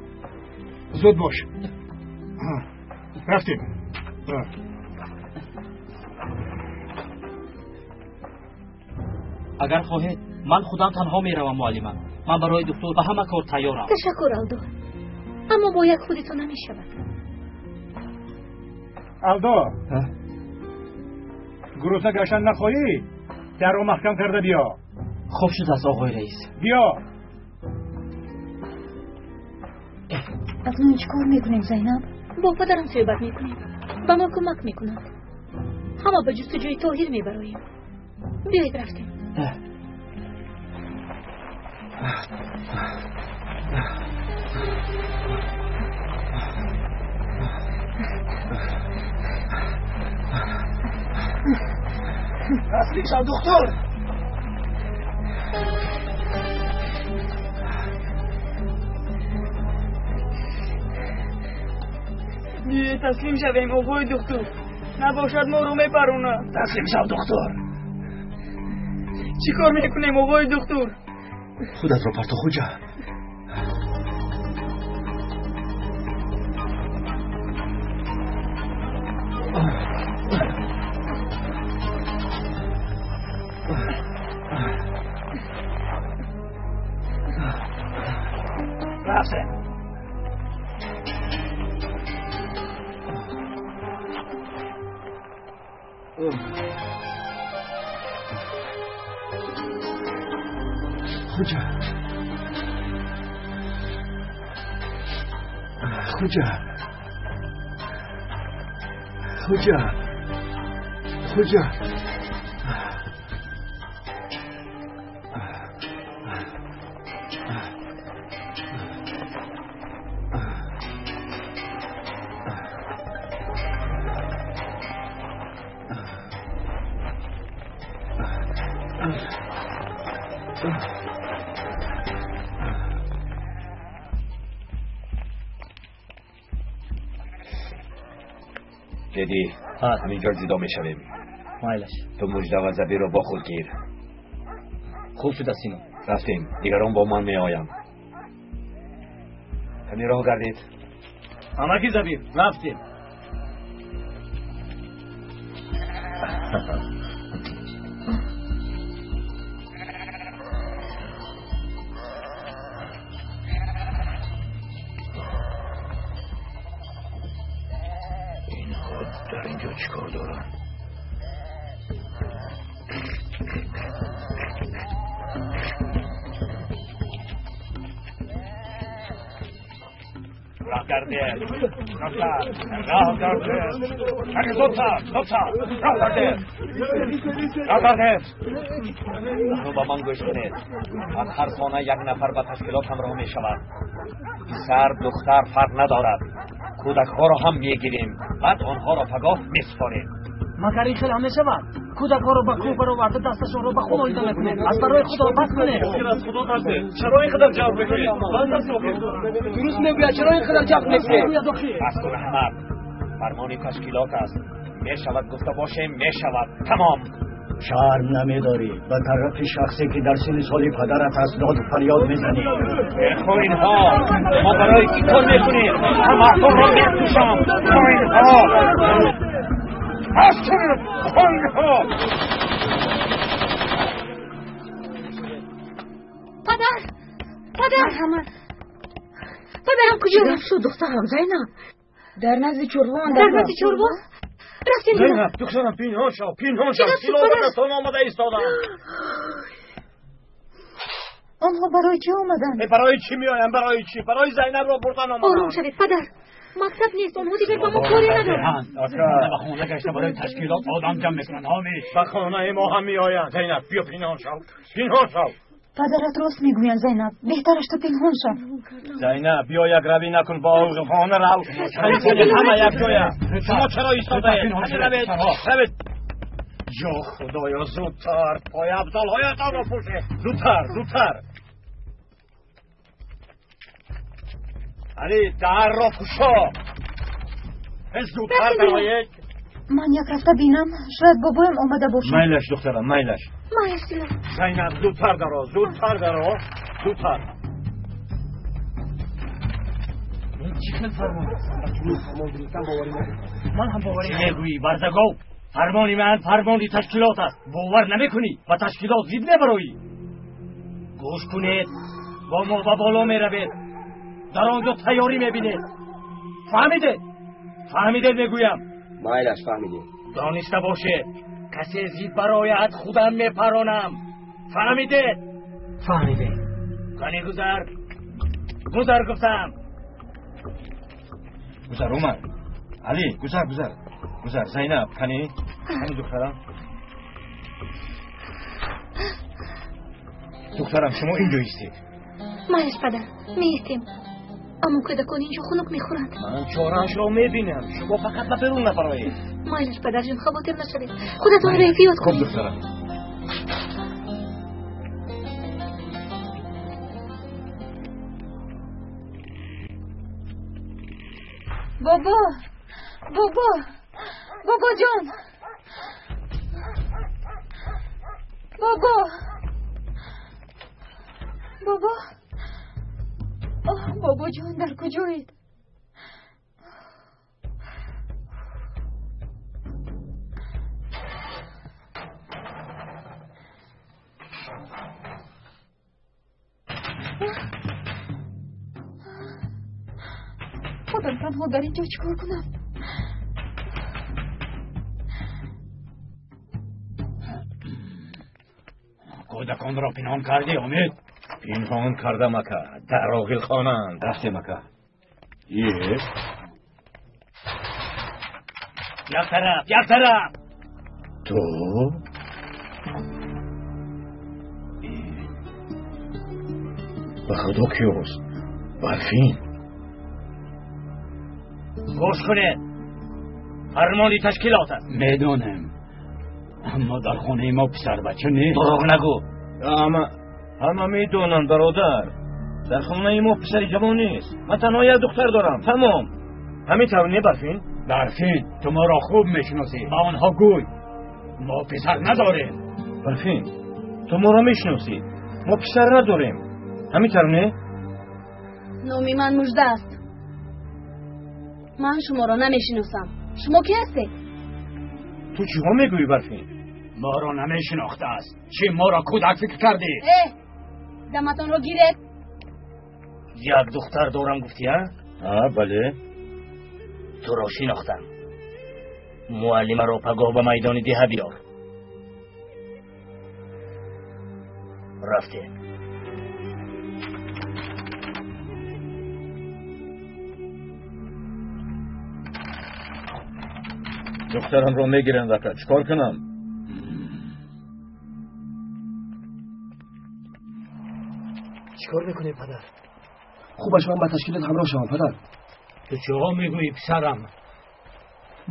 Зуд бош. Рафтем. Агар хоҳед, ман худам танҳо меравам, муаллима. Ман барои духтур ба ҳама кор тайёрам. Ташаккур, Алдо, аммо бо як худи ту намешавад. Алдо, гурусна гаштан нахоҳӣ, дарро маҳкам карда биё. Хуб шудааст, оғои раис. Биё. Акнун чӣ кор мекунем, Зайнаб? Бо падарам суҳбат мекунем, ба мо кӯмак мекунанд. Ҳама ба ҷустуҷӯи Тоҳир мебароем. Биёед рафтем. Таслим шав, духтур! Биёед таслим шавем, оғои духтур. Набошад моро мепаронад. Таслим шав, духтур. Чӣ кор мекунем, оғои духтур? Худатро парто, Хоҷа. Рафтем. Хоҷа, Хоҷа, Хоҷа, Хоҷа. Ҷедӣ, ҳаминҷо ҷудо мешавем. Майлаш. Ту мужда ва Забирро бо худ гир. Хуб шуда, Сино. Рафтем, дигарон бо ман меоянд. Каме роҳ гардед. Ҳамагӣ Забир, рафтем. Дар инҷо чӣ кор доранд? Роҳ гардед! Роҳ гардед! Зудтар, зудтар! Роҳ гардед! Роҳ гардед! Ба ман гӯш кунед. Аз ҳар хона як нафар ба ташкилот ҳамроҳ мешавад. Писар, духтар фарқ надорад. Кӯдакҳоро ҳам мегирем, баъд онҳоро пагоҳ месупорем. Магар ин хел ҳам мешавад? Кӯдакҳоро ба кӯҳ бароварда дасташонро ба хун оида мекунед. Аз барои худо бас кунед. Аз худо тарсед. Чаро ин қадар ҷабр мекунед? Банд аст охир. Дуруст мегӯяд, чаро ин қадар ҷабр мекунед? Бас кун, Аҳмад. Фармони ташкилот аст. Мешавад гуфта бошем, мешавад. Тамом. Шарм намедорӣ ба тарафи шахсе ки дар синни соли падарат аст доду фарёд мезанӣ. Хоинҳо, мо барои чӣ кор мекунем? Ҳамаатонро мекушам. Хоинҳо! Бас кунед, хоинҳо! Падар! Падар! Падарам куҷо? Чӣ шуд, духтарам Зайнаб? Дар назди чорво. Дар назди чорво? Рафтем. Зайнаб, духтарам, пинҳон шав, пинҳон шав. Силоҳ ба дастон омада истодам. Онҳо барои чӣ омаданд? Барои чӣ меоянд? Барои чӣ? Барои Зайнабро бурдан омаданд. Ором шавед, падар. Мактаб нест, онҳо дигар ба мо коре надоранд. Ба хона гашта барои ташкилот одам ҷамъ мекунанд, ҳомӣ. Ба хонаи мо ҳам меоянд. Зайнаб, биё пинҳон шав. Пинҳон шав. Падарат рост мегӯянд, Зайнаб. Беҳтараш ту пинҳон шав. Зайнаб, биё як равӣ накун, ба хона рав. Ҳама якҷоя. Шумо чаро истодаед? Равед, равед. Ё Худоё, зудтар пойафзолҳоятонро пӯшед. Зудтар, зудтар. Али, дарро кушо. Зудтар дароед. Ман як рафта бинам, шояд бобоям омада бошад. Майлаш, духтарам, майлаш. Майлаш, Дило. Зайнаб, зудтар даро, зудтар даро, зудтар. Чӣ хел фармон? Фармон гирифтан боварӣ надорам. Ман ҳам боварӣ Чӣ мегӯӣ, барзагов? Фармони ман фармони ташкилот аст. Бовар намекунӣ, ба ташкилот зид мебароӣ. Гӯш кунед, бо мо ба боло меравед. Дар он ҷо тайёрӣ мебинед. Фаҳмидед? Фаҳмидед мегӯям. Майлаш, фаҳмидем. Дониста бошед, касе зид барояд, худам мепаронам. Фаҳмидед? Фаҳмидем. Кани гузар, гузар гуфтам. Гузар, Умар. Али, гузар, гузар. Гузар, Зайнаб, кани? Кани духтарам? Духтарам, шумо инҷо истед. Майлаш, падар, меистем. Аммо кӯдакон инҷо хунук мехӯранд. Ман чораашро мебинам. Шумо фақат ба берун набароед. Майлаш, падарҷон, хавотир нашавед. Худатонро эҳтиёт Хуб, кунед. духтарам. Бобо, бобо, бобоҷон, бобо, бобо, оҳ, бобоҷон, дар куҷоед? Худам танҳо дар ин ҷо чӣ кор кунам? Кӯдаконро пинҳон кардӣ, Умед? Пинҳон кардам, ака. Дар оғилхонаанд. Рафтем, ака. Е? Як тараф, як тараф! Ту? Ба худо киёст? Барфин. Гӯш кунед. Фармони ташкилот аст. Медонем, аммо дар хонаи мо писарбача нест. Дурӯғ нагӯ. Ҳама медонанд, бародар. Дар хонаи мо писари ҷавон нест. Ман танҳо як духтар дорам. Тамом. Ҳамин тавр не, Барфин? Барфин, ту моро хуб мешиносӣ. Ба онҳо гӯй, мо писар надорем. Барфин, ту моро мешиносӣ. Мо писар надорем. Ҳамин тавр не? Номи ман Мужда аст. Ман шуморо намешиносам. Шумо кӣ ҳастед? Ту чиҳо мегӯӣ, Барфин? Моро намешинохтааст. Чӣ, моро кӯдак фикр кардӣ? Э, даматонро гиред. Як духтар дорам гуфтӣ, а? А, бале. Туро шинохтам. Муаллимаро пагоҳ ба майдони деҳа биёр. Рафтем. Духтарамро мегиранд, ака. Чӣ кор кунам? Чӣ кор мекунем, падар? Хубаш ман ба ташкилот ҳамроҳ шавам, падар. Ту чиҳо мегӯӣ, писарам?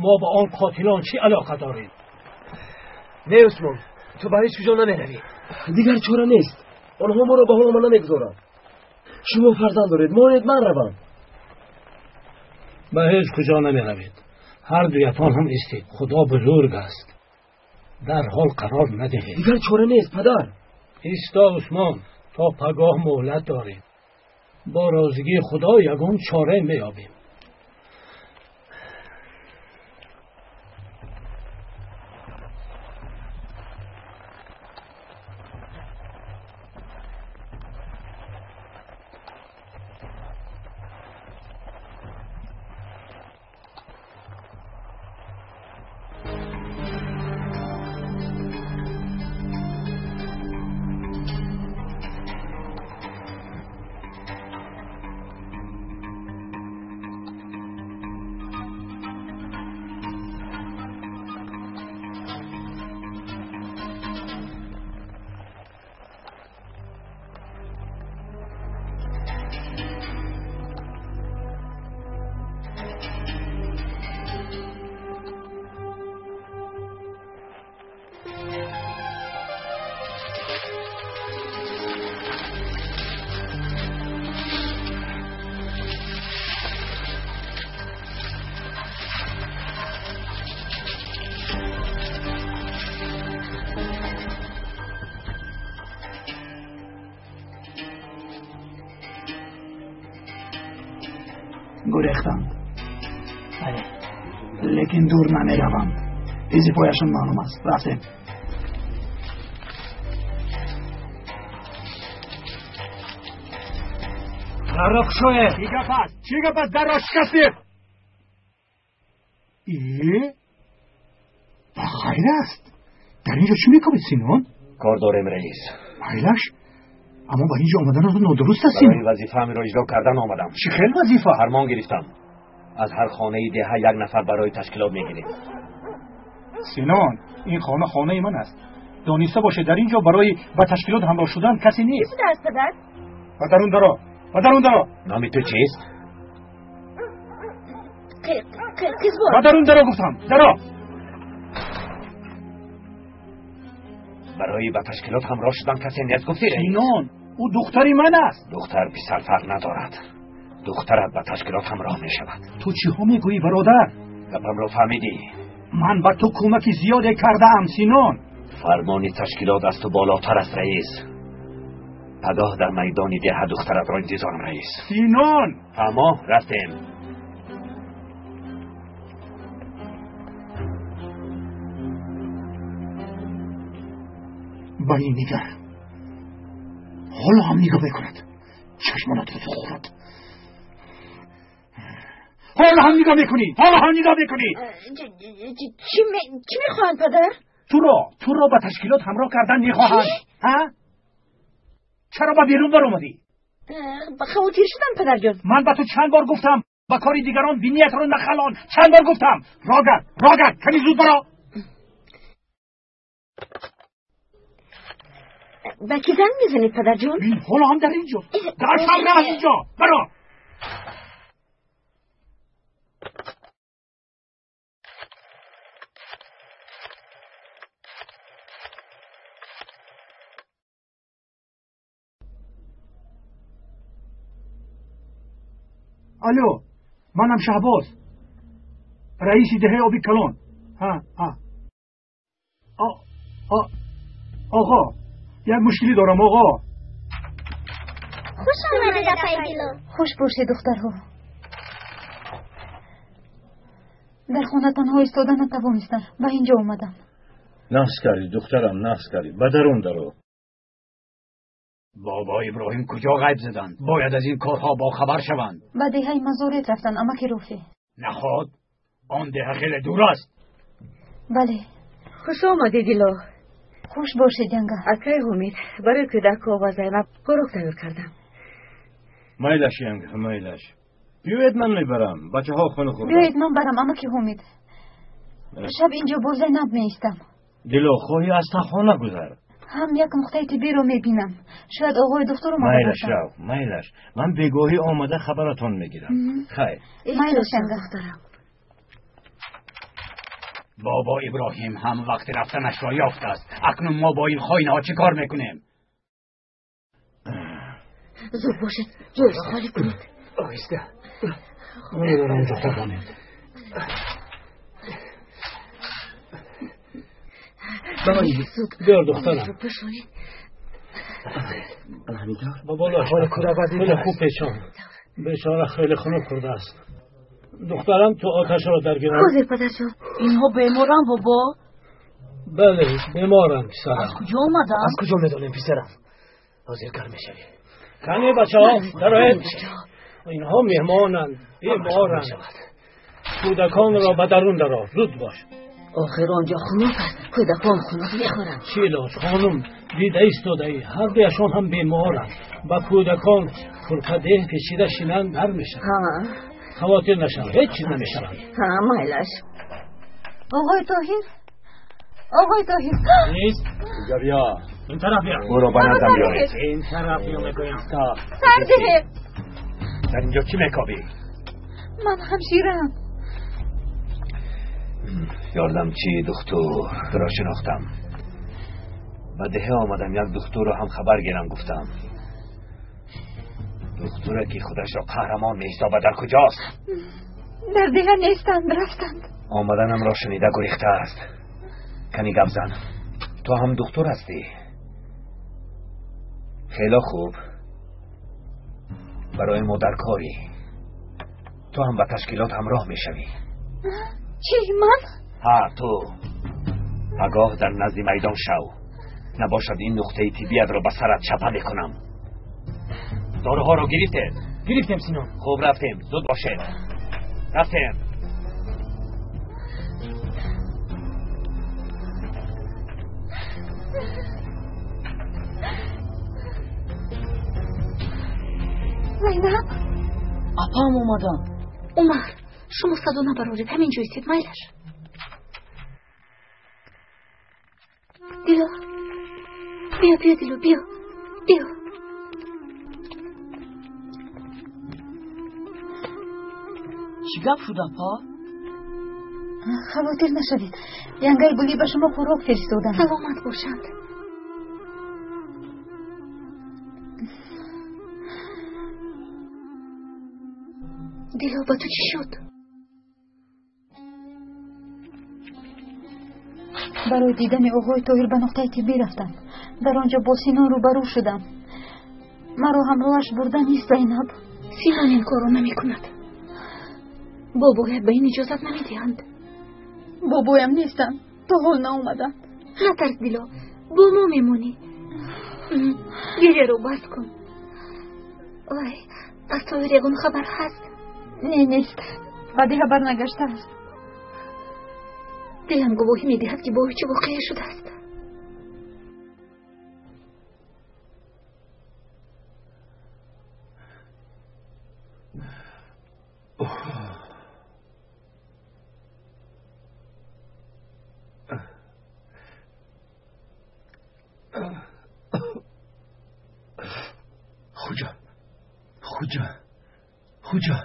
Мо ба он қотилон чӣ алоқа дорем? Не, Усмон, ту ба ҳеҷ куҷо намеравӣ. Дигар чора нест. Онҳо моро ба ҳолама намегузоранд. Шумо фарзанд доред, монед ман равам. Ба ҳеҷ куҷо намеравед. Ҳар дуятон ҳам истед. Худо бузург аст. Дар ҳол қарор надиҳед. Дигар чора нест, падар. Исто, Усмон, то пагоҳ муҳлат дорем. Бо розигии Худо ягон чора меёбем. Гурехтанд. Бале, лекин дур намераванд. Изи пояшон маълум аст. Рафтем. Дарро кушоед. Чӣ гап аст? Чӣ гап аст? Дарро шикастед. Э? Ба хайр аст. Дар ин ҷо чӣ мекунед, Синон? Кор дорем, раис. Майлаш, аммо ба ин ҷо омаданатон нодуруст аст, Синон. Барои вазифаамро иҷро кардан омадам. Чӣ хел вазифа? Фармон гирифтам. Аз ҳар хонаи деҳа як нафар барои ташкилот мегирем. Синон, ин хона хонаи ман аст. Дониста бошед, дар ин ҷо барои ба ташкилот ҳамроҳ шудан касе нест. Чӣ будааст, падар? Ба дарун даро, ба дарун даро. Номи ту чист? Қизбой. Ба дарун даро гуфтам, даро. Барои ба ташкилот ҳамроҳ шудан касе нест гуфтӣ, раис? Синон, ӯ духтари ман аст. Духтар писар фарқ надорад. Духтарат ба ташкилот ҳамроҳ мешавад. Ту чиҳо мегӯӣ, бародар? Гапамро фаҳмидӣ? Ман ба ту кӯмаки зиёде кардаам, Синон. Фармони ташкилот аз ту болотар аст, раис. Пагоҳ дар майдони деҳа духтаратро интизорам, раис. Синон! Фаҳмо, рафтем. Ба ин нигар. Ҳоло ҳам нигоҳ мекунад. Чашмонатро хӯрад. Ҳоло ҳам нигоҳ мекунӣ. Ҳоло ҳам нигоҳ мекунӣ. Чӣ мехоҳанд, падар? Туро ба ташкилот ҳамроҳ кардан мехоҳанд. Ҳа? Чаро ба берун баромадӣ? Хавотир шудам, падарҷон. Ман ба ту чанд бор гуфтам, ба кори дигарон биниятро нахалон. Чанд бор гуфтам. Рогард, рогард, ками зуд баро. Ба кӣ занг мезанед, падарҷон? Бин, ҳоло ҳам дар ин ҷо. Дар шавра аз ин ҷо. Баро. Алло, манам Шаҳбоз, раиси деҳаи оби калон. Ҳа, ҳа. Оғо, як мушкилӣ дорам, оғо. Хуш омадед, апаи Дило. Хуш бошед, духтарҳо. Дар хона танҳо истода натавонистам, ба ин ҷо омадам. Нақс кардӣ, духтарам, нақс кардӣ. Ба дарун даро. Бобо Иброҳим куҷо ғайб заданд? Бояд аз ин корҳо бохабар шаванд. Ба деҳаи Мазорет рафтанд, амаки Руфӣ. Наход, он деҳа хеле дур аст. Бале. Хуш омадӣ, Дило. Хуш бошед, янга. Акай Ҳумид, барои кӯдакҳо ва Зайнаб хӯрок тайёр кардам. Майлаш, янга, майлаш. Биёед, ман мебарам. Бачаҳо хунук хӯрданд. Биёед, ман барам, амаки Ҳумид. Шаб инҷо бо Зайнаб меистам. Дило, хоҳӣ аз тахона гузар. Ҳам як нуқтаи тиббиро мебинам. Шояд оғои духтур омада Майлаш, бошад. рав, майлаш. Ман бегоҳӣ омада хабаратон мегирам. Хайр. Майлаш, янга. Бобо Иброҳим ҳам вақти рафтанашро ёфтааст. Акнун мо бо ин хоинаҳо чӣ кор мекунем? Зуд бошед, ҷойро холӣ кунед. Оҳиста. Меравам онҷо хобонед. Биёр, духтарам. Пӯшонед. Ба болош. Ҳоли кӯдак вазъи Хеле аст. хуб печон. Бечора хеле хунук хӯрдааст. Духтарам, ту оташро даргирам. Ҳозир, падарҷон. Инҳо беморанд, бобо? Бале, беморанд, писарам. Аз куҷо омаданд? Аз куҷо медонем, писарам? Ҳозир гарм мешавӣ. Кани, бачаҳо, дароед. Инҳо меҳмонанд, беморанд. Кӯдаконро ба дарун дарор, зуд бош. Охир онҷо хунук аст, кӯдакон хунук мехӯранд. Чӣ лоҷ, хонум, дида истодаӣ, ҳар дуяшон ҳам беморанд. Ба кӯдакон курпадеҳ печида шинанд, гарм мешаванд. Хавотир нашав, ҳеҷ чиз намешаванд. Ҳа, майлаш. Оғои Тоҳир, оғои Тоҳир. Нест? Инҷо биё. Ин тараф биё. Ӯро ба наздам биёред. Ин тараф биё, мегӯям. Сардиҳед. Дар инҷо чӣ мекобӣ? Ман ҳамшираам. Ёрдамчи духтур, туро шинохтам. Ба деҳа омадам, як духтурро ҳам хабар гирам гуфтам. Духтуре ки худашро қаҳрамон меҳисобад дар куҷост? Дар деҳа нестанд, рафтанд. Омаданамро шунида гурехтааст. Кани гап зан. Ту ҳам духтур ҳастӣ? Хело хуб. Барои мо дар корӣ. Ту ҳам ба ташкилот ҳамроҳ мешавӣ. Чӣ, ман? Ҳа, ту. Пагоҳ дар назди майдон шав. Набошад ин нуқтаи тиббиятро ба сарат чапа мекунам. Доруҳоро гирифтед? Гирифтем, Синон. Хуб, рафтем. Зуд бошед. Рафтем. Зайнаб? Апам омаданд. Умар, Шумо садо набароред, ҳамин ҷо истед, майлаш. Дило, биё, биё, Дило, биё, биё. Чӣ гап шуд, апа? Хавотир нашавед, янгаи Гулӣ ба шумо хӯрок фиристоданд. Саломат бошанд. Дило, ба ту чӣ шуд? Барои дидани оғои Тоҳир ба нуқтаи тиббӣ рафтам. Дар он ҷо бо Синон рӯбарӯ шудам. Маро ҳамроҳаш бурда нест, Зайнаб. Синон ин корро намекунад. Бобоят ба ин иҷозат намедиҳанд. Бобоям нестанд, то ҳол наомаданд. Натарс, Дило, бо мо мемонӣ. Гиряро бас кун. Вай, аз Тоҳир ягон хабар ҳаст? Не, нест. Ба деҳа барнагаштааст. Дилам гувоҳӣ медиҳад, ки бо ӯ чӣ воқеа шудааст. Хуҷа, Хуҷа, Хуҷа.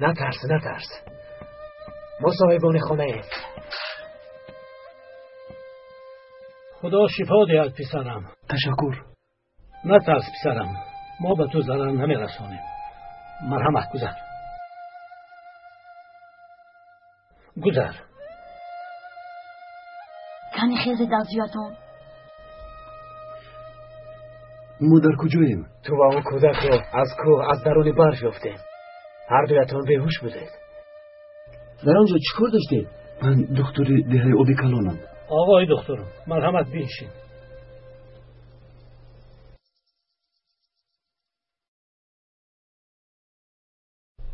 Натарс, натарс. Мо соҳибони хонаем. Худо шифо диҳад, писарам. Ташаккур. Натарс, писарам, мо ба ту зарар намерасонем. Марҳамат, гузар, гузар. Кани хезед аз ҷоятон. Мо дар куҷоем? Ту ва он кӯдакро аз кӯҳ, аз даруни барф ёфтем. Ҳар дуятон беҳуш будед. Дар он ҷо чӣ кор доштед? Ман духтури деҳаи Оби Калонам. Оғои духтур, марҳамат, биншин.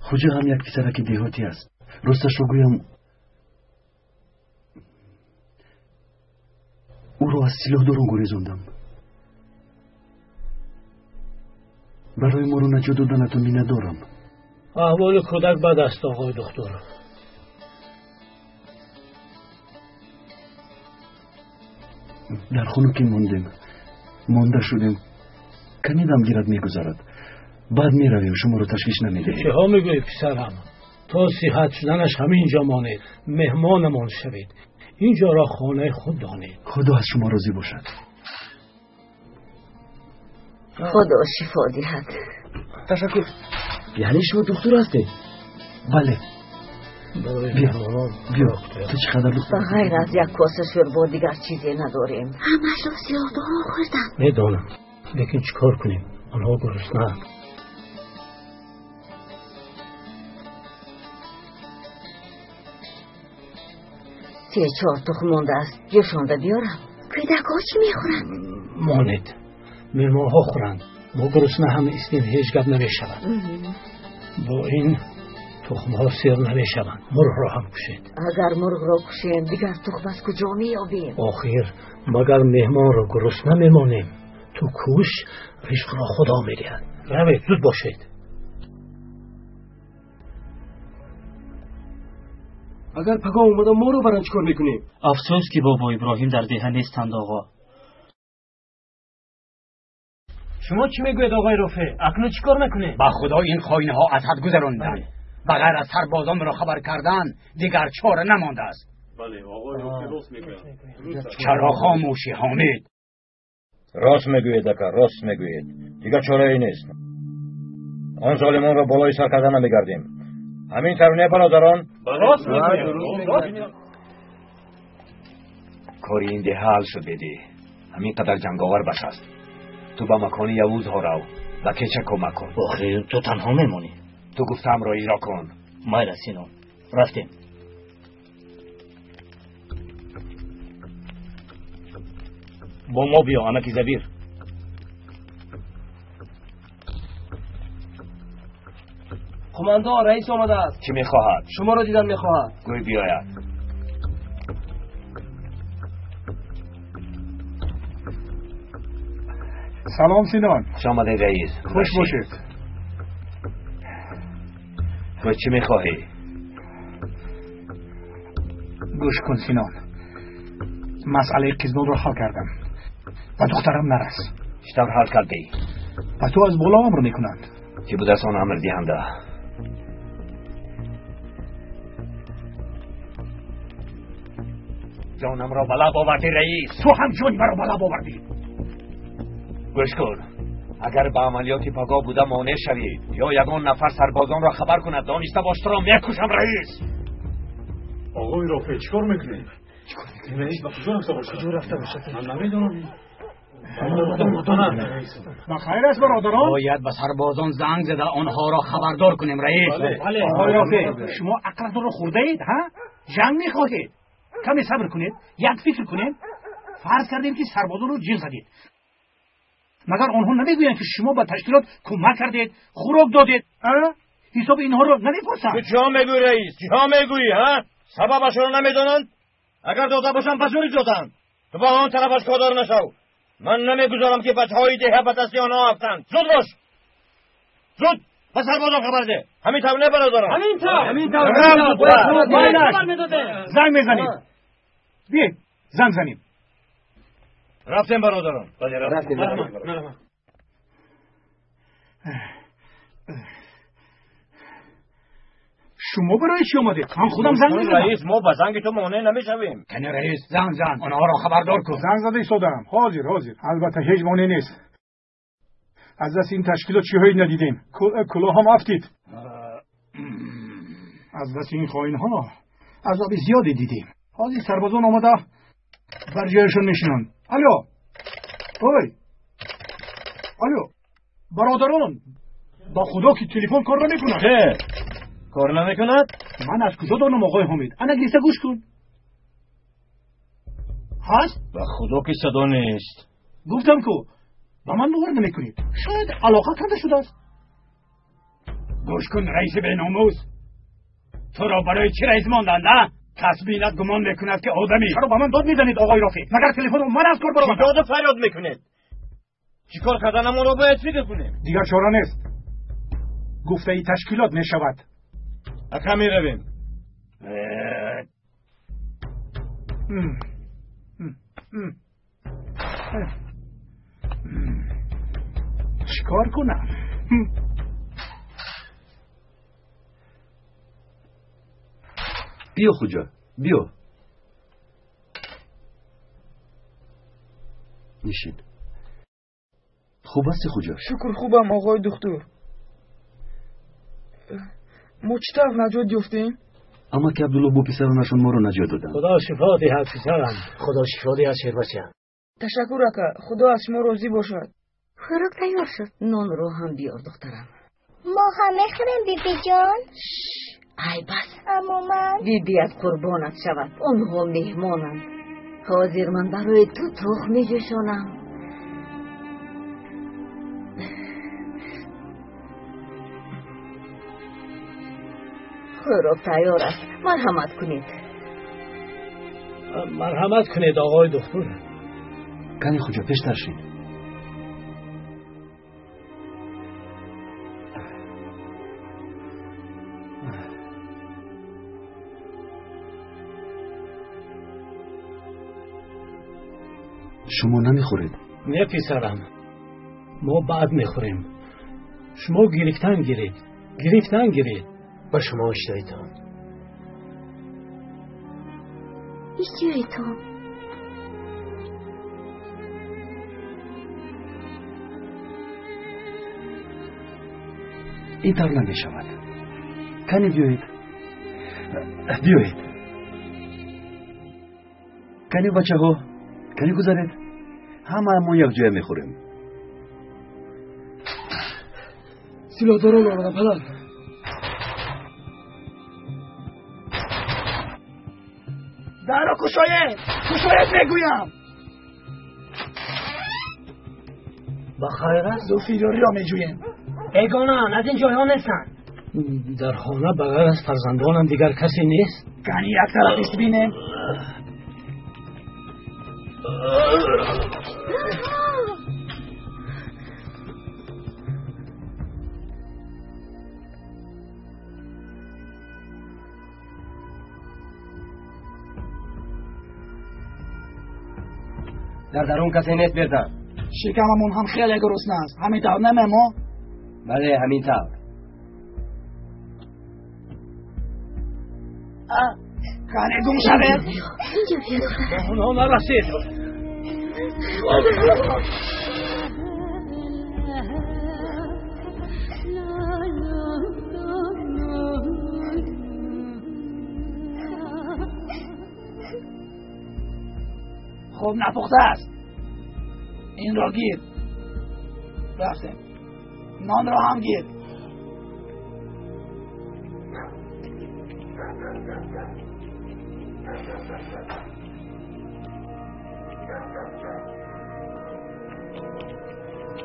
Хуҷа ҳам як писараки деҳотӣ аст. Росташро гӯям, ӯро аз силоҳдорон гурезондам. Барои моро наҷот доданатон миннатдорам. Аҳволи кӯдак бад аст, оғои духтур. Дар хунукӣ мондем, монда шудем. Каме дам гирад, мегузарад. Баъд меравем, шуморо ташвиш намедиҳем. Чиҳо мегӯӣ, писарам? То сиҳат шуданаш ҳамин ҷо монед, меҳмонамон шавед. Ин ҷоро хонаи худ донед. Худо аз шумо розӣ бошад. Худо шифо диҳад. Ташаккур. Яъне шумо духтур ҳастед? Бале. Барои Биё, меҳмонон биё. Ту чӣ қадар лутф. Ба ғайр аз як коса шӯрбо дигар чизе надорем. Ҳамашро сиёҳдорон хӯрданд. Медонам, лекин чӣ кор кунем? Онҳо гуруснаанд. Се чор тухм мондааст, ҷӯшонда биёрам. Кӯдакҳо чӣ мехӯранд? Монед, меҳмонҳо хӯранд. Мо гурусна ҳам истем, ҳеҷ гап намешавад. Бо ин тухмҳо сер намешаванд. Мурғро ҳам кушед. Агар мурғро кушем, дигар тухм аз куҷо меёбем? Охир магар меҳмонро гурусна мемонем? Ту куш, ризқро Худо медиҳад. Равед, зуд бошед. Агар пагоҳ омада моро баранд, чӣ кор мекунем? Афсӯс, ки бобо Иброҳим дар деҳа нестанд, оғо. Шумо чӣ мегӯед, оғои Рофеъ? Акнун чӣ кор мекунем? Ба худо, ин хоинҳо аз ҳад гузаронданд. Ба ғайр аз сарбозонро хабар кардан дигар чора намондааст. Бале, оғои Рофеъ рост мегӯяд. Чаро хомӯшӣ, Ҳомид? Рост мегӯед, ака, рост мегӯед. Дигар чорае нест. Он золимонро болои сар карда намегардем. Ҳамин тавр не, бародарон? Рост мегӯед. Кори ин деҳа ҳал шуд, бедӣ. Ҳамин қадар ҷанговар бас аст. Ту ба макони Явузҳо рав, ба кеча кӯмак кун. Охир ту танҳо мемонӣ. Ту гуфтаамро иҷро кун. Майла, Синон, рафтем. Бо мо биё, амаки Забир. Қумандон, раис омадааст. Чӣ мехоҳад? Шуморо дидан мехоҳад. Гӯй биёяд. Салом, Синон. Хуш омадед, раис. Хуш бошед. Гӯй, чӣ мехоҳӣ? Гӯш кун, Синон, масъалаи қизмонро ҳал кардам. Ба духтарам нарас. Чӣ тавр ҳал кардӣ? Ба ту аз боло амр мекунанд. Кӣ будааст он амрдиҳанда? Ҷонамро ба лаб овардӣ, раис. Ту ҳам ҷони маро ба лаб овардӣ. Гӯш кун, агар ба амалиёти пагоҳ буда монеъ шавӣ ё ягон нафар сарбозонро хабар кунад, дониста бош, туро мекушам, раис. Оғои Рофеъ, чӣ кор мекунед? Чӣ кор мекунем, раис? Ба куҷо рафта бошад? Куҷо рафта бошад? Ман намедонам. Ба хайр аст, бародарон? Бояд ба сарбозон занг зада онҳоро хабардор кунем, раис. Оғои Рофеъ, шумо ақлатонро хӯрдаед, ҳа? Ҷанг мехоҳед? Каме сабр кунед, як фикр кунем. Фарз кардем, ки сарбозонро ҷиғ задед. Магар онҳо намегӯянд, ки шумо ба ташкилот кӯмак кардед, хӯрок додед? Ҳисоби инҳоро намепурсанд. Ту чиҳо мегӯӣ, раис? Чиҳо мегӯӣ, ҳа? Сабабашро намедонанд? Агар дода бошанд, ба зӯри доданд. Ту ба он тарафаш кордор нашав. Ман намегузорам, ки бачаҳои деҳа ба дасти онҳо афтанд. Зуд бош, зуд ба сарбозон хабар деҳ. Ҳамин тавр не, бародарон? Ҳамин тавр, ҳамин тавр. Занг мезанем. Биед, занг занем. Рафтем, бародарон. Рафтем. Шумо барои чӣ омадед? Ман худам занг мезанам. Раис, мо ба занги ту монеъ намешавем. Кани, раис, занг зан, онҳоро хабардор кун. Занг зада истодаам. Ҳозир, ҳозир. Албатта, ҳеҷ монеъ нест. Аз дасти ин ташкилот чиҳое надидем. Кулоҳам афтид. Аз дасти ин хоинҳо азоби зиёде дидем. Ҳозир сарбозон омада бар ҷояшон мешинанд. Алло, ой, алло, бародарон, ба худо ки телефон кор намекунад. Че, кор намекунад? Ман аз куҷо донам, оғои Ҳомид? Ана, гирифта гӯш кун. Ҳаст? Ба худо ки садо нест. Гуфтам ку, ба ман бовар намекунед. Шояд алоқа канда шудааст. Гӯш кун, раиси беномус, туро барои чӣ раис монданд, а? Кас бинад, гумон мекунад, ки одамӣ. Чаро ба ман дод мезанед, оғои Рофеъ? Магар телефонро ман аз кор баровардам? Чӣ доду фарёд мекунед? Чӣ кор карданамонро бояд фикр кунем. Дигар чора нест. Гуфтаи ташкилот мешавад. Ака, меравем. Чӣ кор кунам? Биё, Хуҷа, биё, нишин. Хуб ҳасти, Хуҷа? Шукр, хубам, оғои духтур. Мо чӣ тавр наҷот ёфтем? Амаки Абдулло бо писаронашон моро наҷот доданд. Худо шифо диҳад, писарам. Худо шифо диҳад, шербача. Ташаккур, ака. Худо аз шумо розӣ бошад. Хӯрок тайёр шуд. Нонро ҳам биёр, духтарам. Мо ҳам мехӯрем, бибиҷон. Ай бас. Аммо ман. Бибият қурбонат шавад, онҳо меҳмонанд. Ҳозир ман барои ту тухм меҷӯшонам. Хӯрок тайёр аст, марҳамат кунед. Марҳамат кунед, оғои духтур. Кани, Хуҷа, пештар шин. Шумо намехӯред? Не, писарам, мо баъд мехӯрем. Шумо гирифтан гиред, гирифтан гиред. Ба шумо иштиҳоитон. Иштиҳоитон. Ин тавр намешавад. Кани, биёед, биёед. Кани, бачаҳо, кани, гузаред. Ҳама мо якҷоя мехӯрем. Силоҳдорон омаданд, падар. Дарро кушоед! Кушоед мегӯям! Ба хайр аст? Ду фирориро меҷӯем. Бегонаанд, аз ин ҷойҳо нестанд. Дар хона ба ғайр аз фарзандонам дигар касе нест? Кани як тараф ист бинем. Дар дарун касе нест, берда. Шикамамон ҳам хеле гурусна аст. Ҳамин тавр не, мемо? Бале, ҳамин тавр. Кане гум шавед. Ба онҳо нарасед. Хуб напухта аст. Инро гир. Рафтем. Нонро ҳам гир.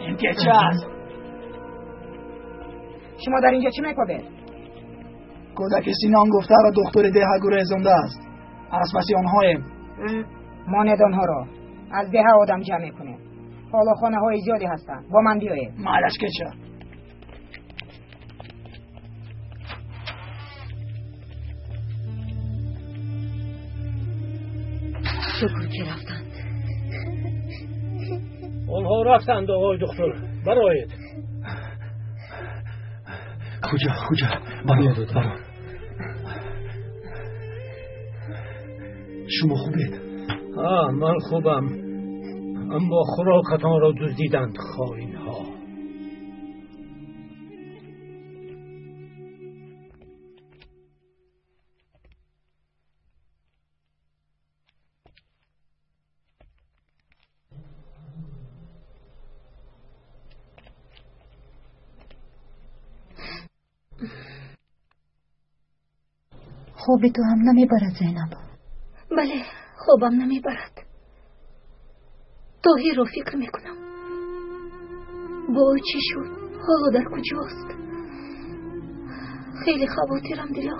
Ин ки чӣ аст? Шумо дар инҷо чӣ мекобед? Кӯдаки Синон гуфтаро духтури деҳа гурезондааст. Аз паси онҳоем. Монед онҳоро. Аз деҳа одам ҷамъ мекунем. Ҳоло хонаҳои зиёде ҳастанд. Бо ман биёед. Майлаш, кеча. Шукр ки рафтанд. Онҳо рафтанд, оғои духтур. Бароед. Куҷо, куҷо? Баро, баро. Шумо хубед? Ман хубам, аммо хӯрокатонро дуздиданд хоинҳо. Хоби ту ҳам намебарад, Зайнаб? Бале, хобам намебарад. Тоҳирро фикр мекунам. Бо ӯ чӣ шуд? Ҳоло дар куҷост? Хеле хавотирам, Дило.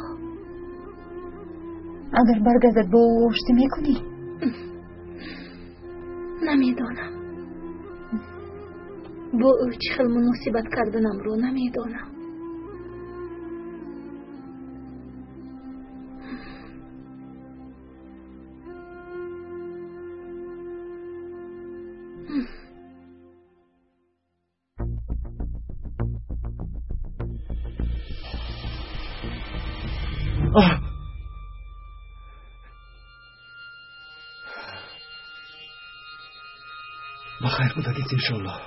Агар баргардад, бо ӯ оштӣ мекунӣ? Намедонам. Бо ӯ чӣ хел муносибат карданамро намедонам. Ба хайр будагед, иншоллоҳ.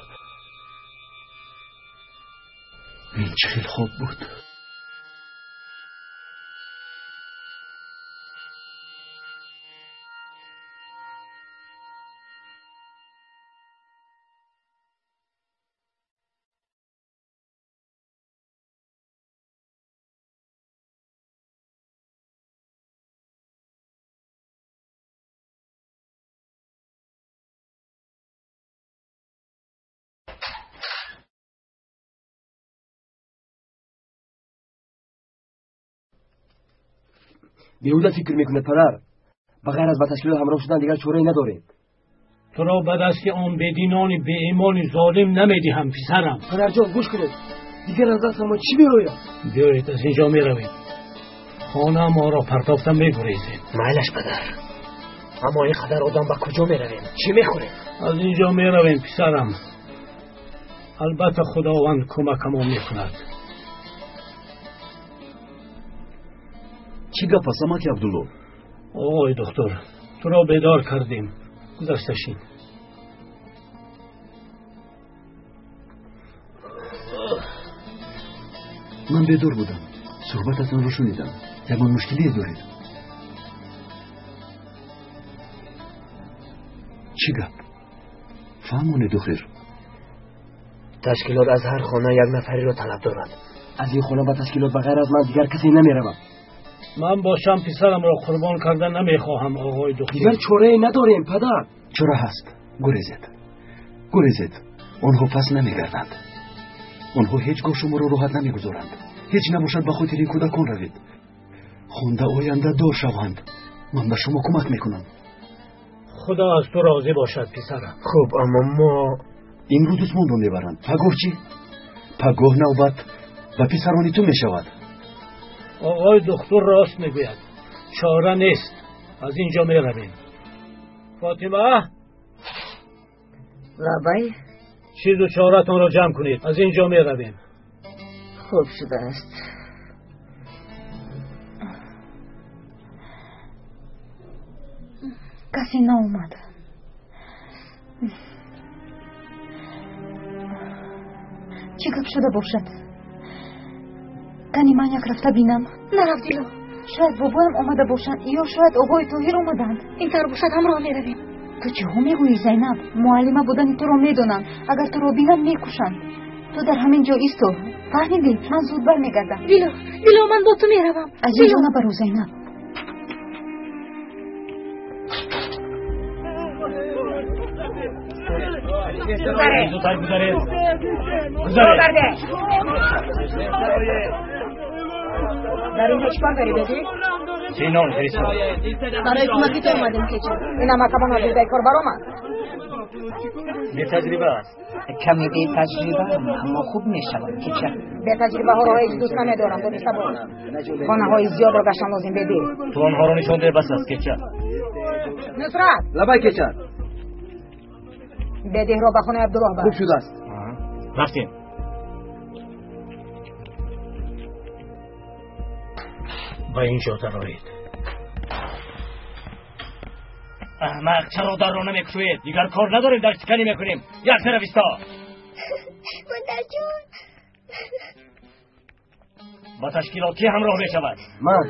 Ин чӣ хел хоб буд? Беҳуда фикр мекунед, падар. Ба ғайр аз ба ташкилот ҳамроҳ шудан дигар чорае надорем. Туро ба дасти он бединони беимони золим намедиҳам, писарам. Падарҷон, гӯш кунед. Дигар аз дастамон чӣ меояд? Биёед, аз инҷо меравем. Хона моро партофта мегурезем. Майлаш, падар. Аммо ин қадар одам ба куҷо меравем? Чӣ мехӯрем? Аз инҷо меравем, писарам. Албатта Худованд кӯмакамон мекунад. Чӣ гап аст, амаки Абдулло? Оғои духтур, туро бедор кардем. Гузашта шин. Ман бедор будам. Суҳбататонро шунидам. Ягон мушкилие доред? Чӣ гап? Фаҳмонед, охир. Ташкилот аз ҳар хона як нафареро талаб дорад. Аз ин хона ба ташкилот ба ғайр аз ман дигар касе намеравад. Ман бошам писарамро қурбон карда намехоҳам, оғои духтур. Дигар чорае надорем, падар. Чора ҳаст. Гурезед, гурезед. Онҳо пас намегарданд. Онҳо ҳеҷ гоҳ шуморо роҳат намегузоранд. Ҳеҷ набошад ба хотири ин кӯдакон равед. Хонда оянда дор шаванд. Ман ба шумо кӯмак мекунам. Худо аз ту розӣ бошад, писарам. Хуб, аммо мо имрӯз Усмонро мебаранд. Пагоҳ чӣ? Пагоҳ навбат ба писарони ту мешавад. Оғои духтур рост мегӯяд. Чора нест. Аз ин ҷо меравем. Фотима? Лабай? Чизу чоратонро ҷамъ кунед. Аз ин ҷо меравем. Хуб шудааст. Касе наомад. Чӣ гап шуда бошад? Кани ман як рафта бинам. Нарав, Дило. Шояд бобоям омада бошанд ё шояд оғои Тоҳир омаданд. Ин тавр бошад, ҳамроҳ меравем. Ту чиҳо мегӯӣ, Зайнаб? Муаллима будани туро медонам. Агар туро бинам, мекушанд. Ту дар ҳамин ҷо исто. Фаҳмидӣ? Ман зуд бармегардам. Дило, Дило, ман бо ту меравам. Аз ин ҷо набаро, Зайнаб. Зудтар гузаред. Гузаред. Дар инҷо чӣ кор дорӣ, беди? Синон фиристод. Барои кӯмаки ту омадем, кеча. Ин амакамон аз уҳдаи кор баромад. Бетаҷриба аст. Каме бетаҷрибаам, аммо хуб мешавад, кеча. Бетаҷрибаҳоро ҳеҷ дӯст намедорам, дониста бош. Хонаҳои зиёдро гаштан лозим, беди. Ту онҳоро нишон деҳ, бас аст, кеча. Нусрат! Лабай, кеча. Бедиҳро ба хонаи Абдуллоҳ бар. Хуб шудааст. Рафтем. Ба ин ҷо дароед. Аҳмақ, чаро дарро намекушоед? Дигар кор надорем, дар шиканӣ мекунем. Як тараф исто. Модарҷон. Ба ташкилот кӣ ҳамроҳ мешавад? Ман.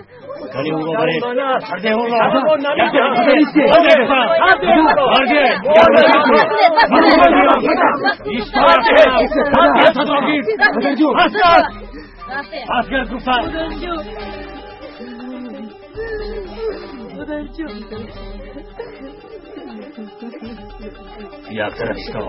Кани ӯро баред. Сарде ӯро. Пас гирд гуфтам. Як тараф исто.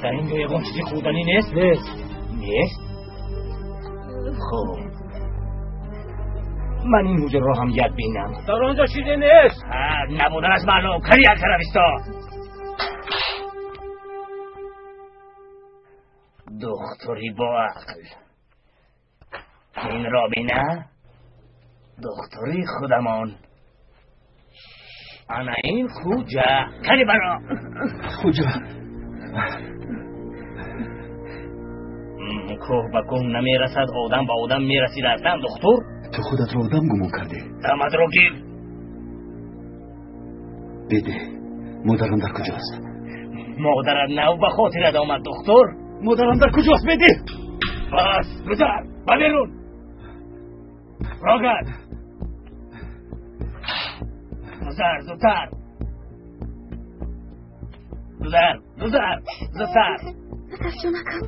Дар ин ҷо ягон чизи хӯрданӣ нест? Нест. Нест? Хуб, ман ин ҳуҷраро ҳам як бинам. Дар он ҷо чизе нест. Набуданаш маълум. Кани як тараф исто. Духтури боақл. Инро бина, духтури худамон. Ана ин хуҷа. Кани баро. Хуҷа. Кӯҳ ба кӯҳ намерасад, одам ба одам мерасидааст, духтур. Ту худатро одам гумон кардӣ. Дамадро гир. Беде, модарам дар куҷост? Модарат нав ба хотират омад, духтур. Модарам дар куҷост, беде? Бас, гузар, ба берун. Рогард. Гузар, зудтар. Гузар, гузар, зудтар. Дафҷонакам.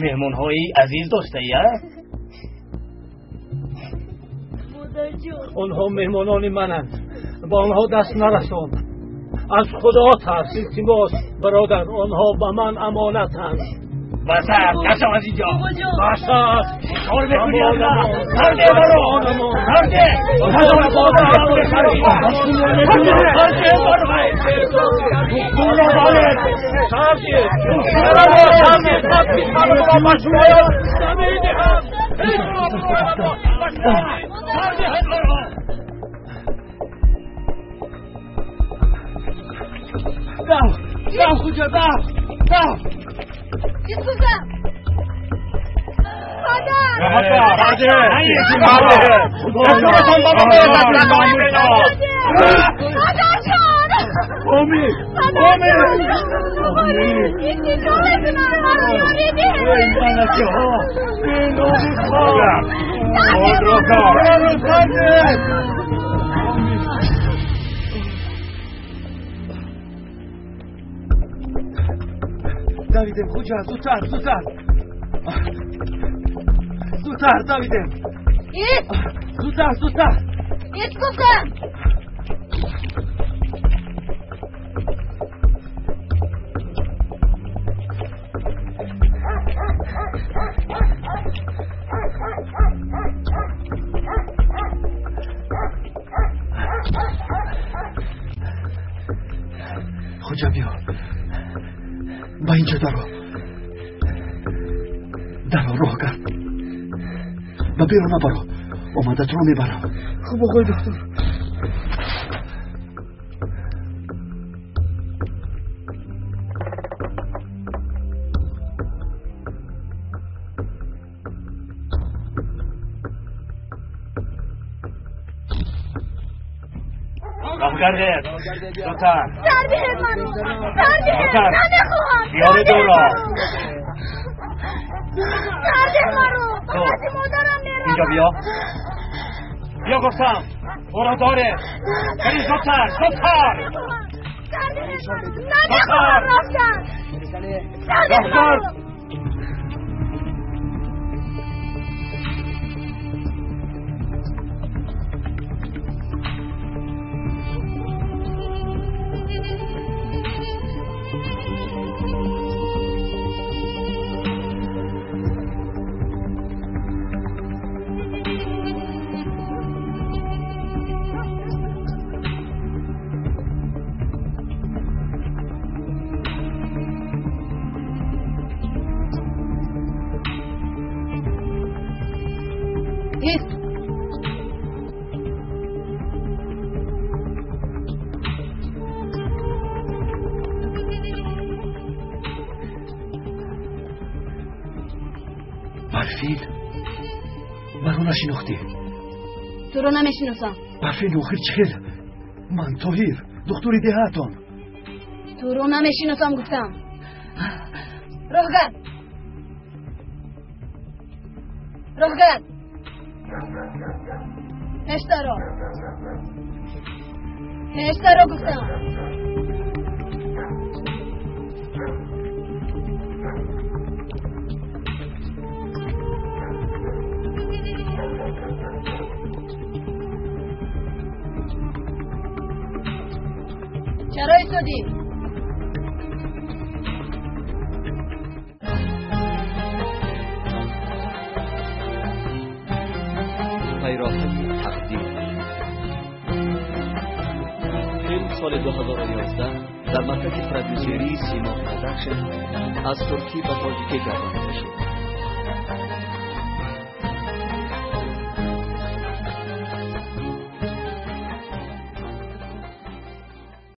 Меҳмонҳои азиз доштаӣ, а? Онҳо меҳмонони мананд. Ба онҳо даст нарасон. Аз Худо тарс, илтимос, бародар, онҳо ба ман амонатанд. Бас аст, нашав аз инҷо. Бас аст. Кор мекунӣ? Сарде баро. Сарде. Сарде баро. Духтурро баред. Сарде. Сарде. Писарамро ба шумоён намедиҳам. Сарде баро. Дав, дав, хуҷа, дав, дав. Дилсӯзам. Модар! Падарҷон! Умид! Умид! Ин чӣ кор мекунад? Маро ёрӣ диҳед! Эй малакаҳо! Беномусҳо! Худро кор! Давидем, Хуҷа, зудтар, зудтар! Зудтар, давидем! Ист! Зудтар, зудтар! Ист гуфтам! Хуҷа, биё. Ба инҷо даро. Даро, роҳ кард. Ба берун набаро. Омада туро мебарам. Хуб, оғои духтур. Роҳгардед! Зудтар! Сар диҳед маро! Сар диҳед! Намехоҳам! Биёред ӯро! Сар диҳ маро! Ба назди модарам меравам! Инҷо биё! Биё гуфтам! Ӯро доред! Вале зудтар! Зудтар! Сар диҳед маро! Намехоҳам рафтан! Сар диҳ маро! Ист! Барфин, маро нашинохтӣ? Туро намешиносам. Барфин, охир чӣ хел? Ман Тоҳир, духтури деҳаатон. Туро намешиносам гуфтам. Роҳгард! Роҳгард! Пештаро! Пештаро гуфтам! Чаро истодӣ? Пайроҳани тақдир. Филм соли 2011 дар маркази продюсерии Симо Продакшн аз туркӣ ба тоҷикӣ гардонида шуд.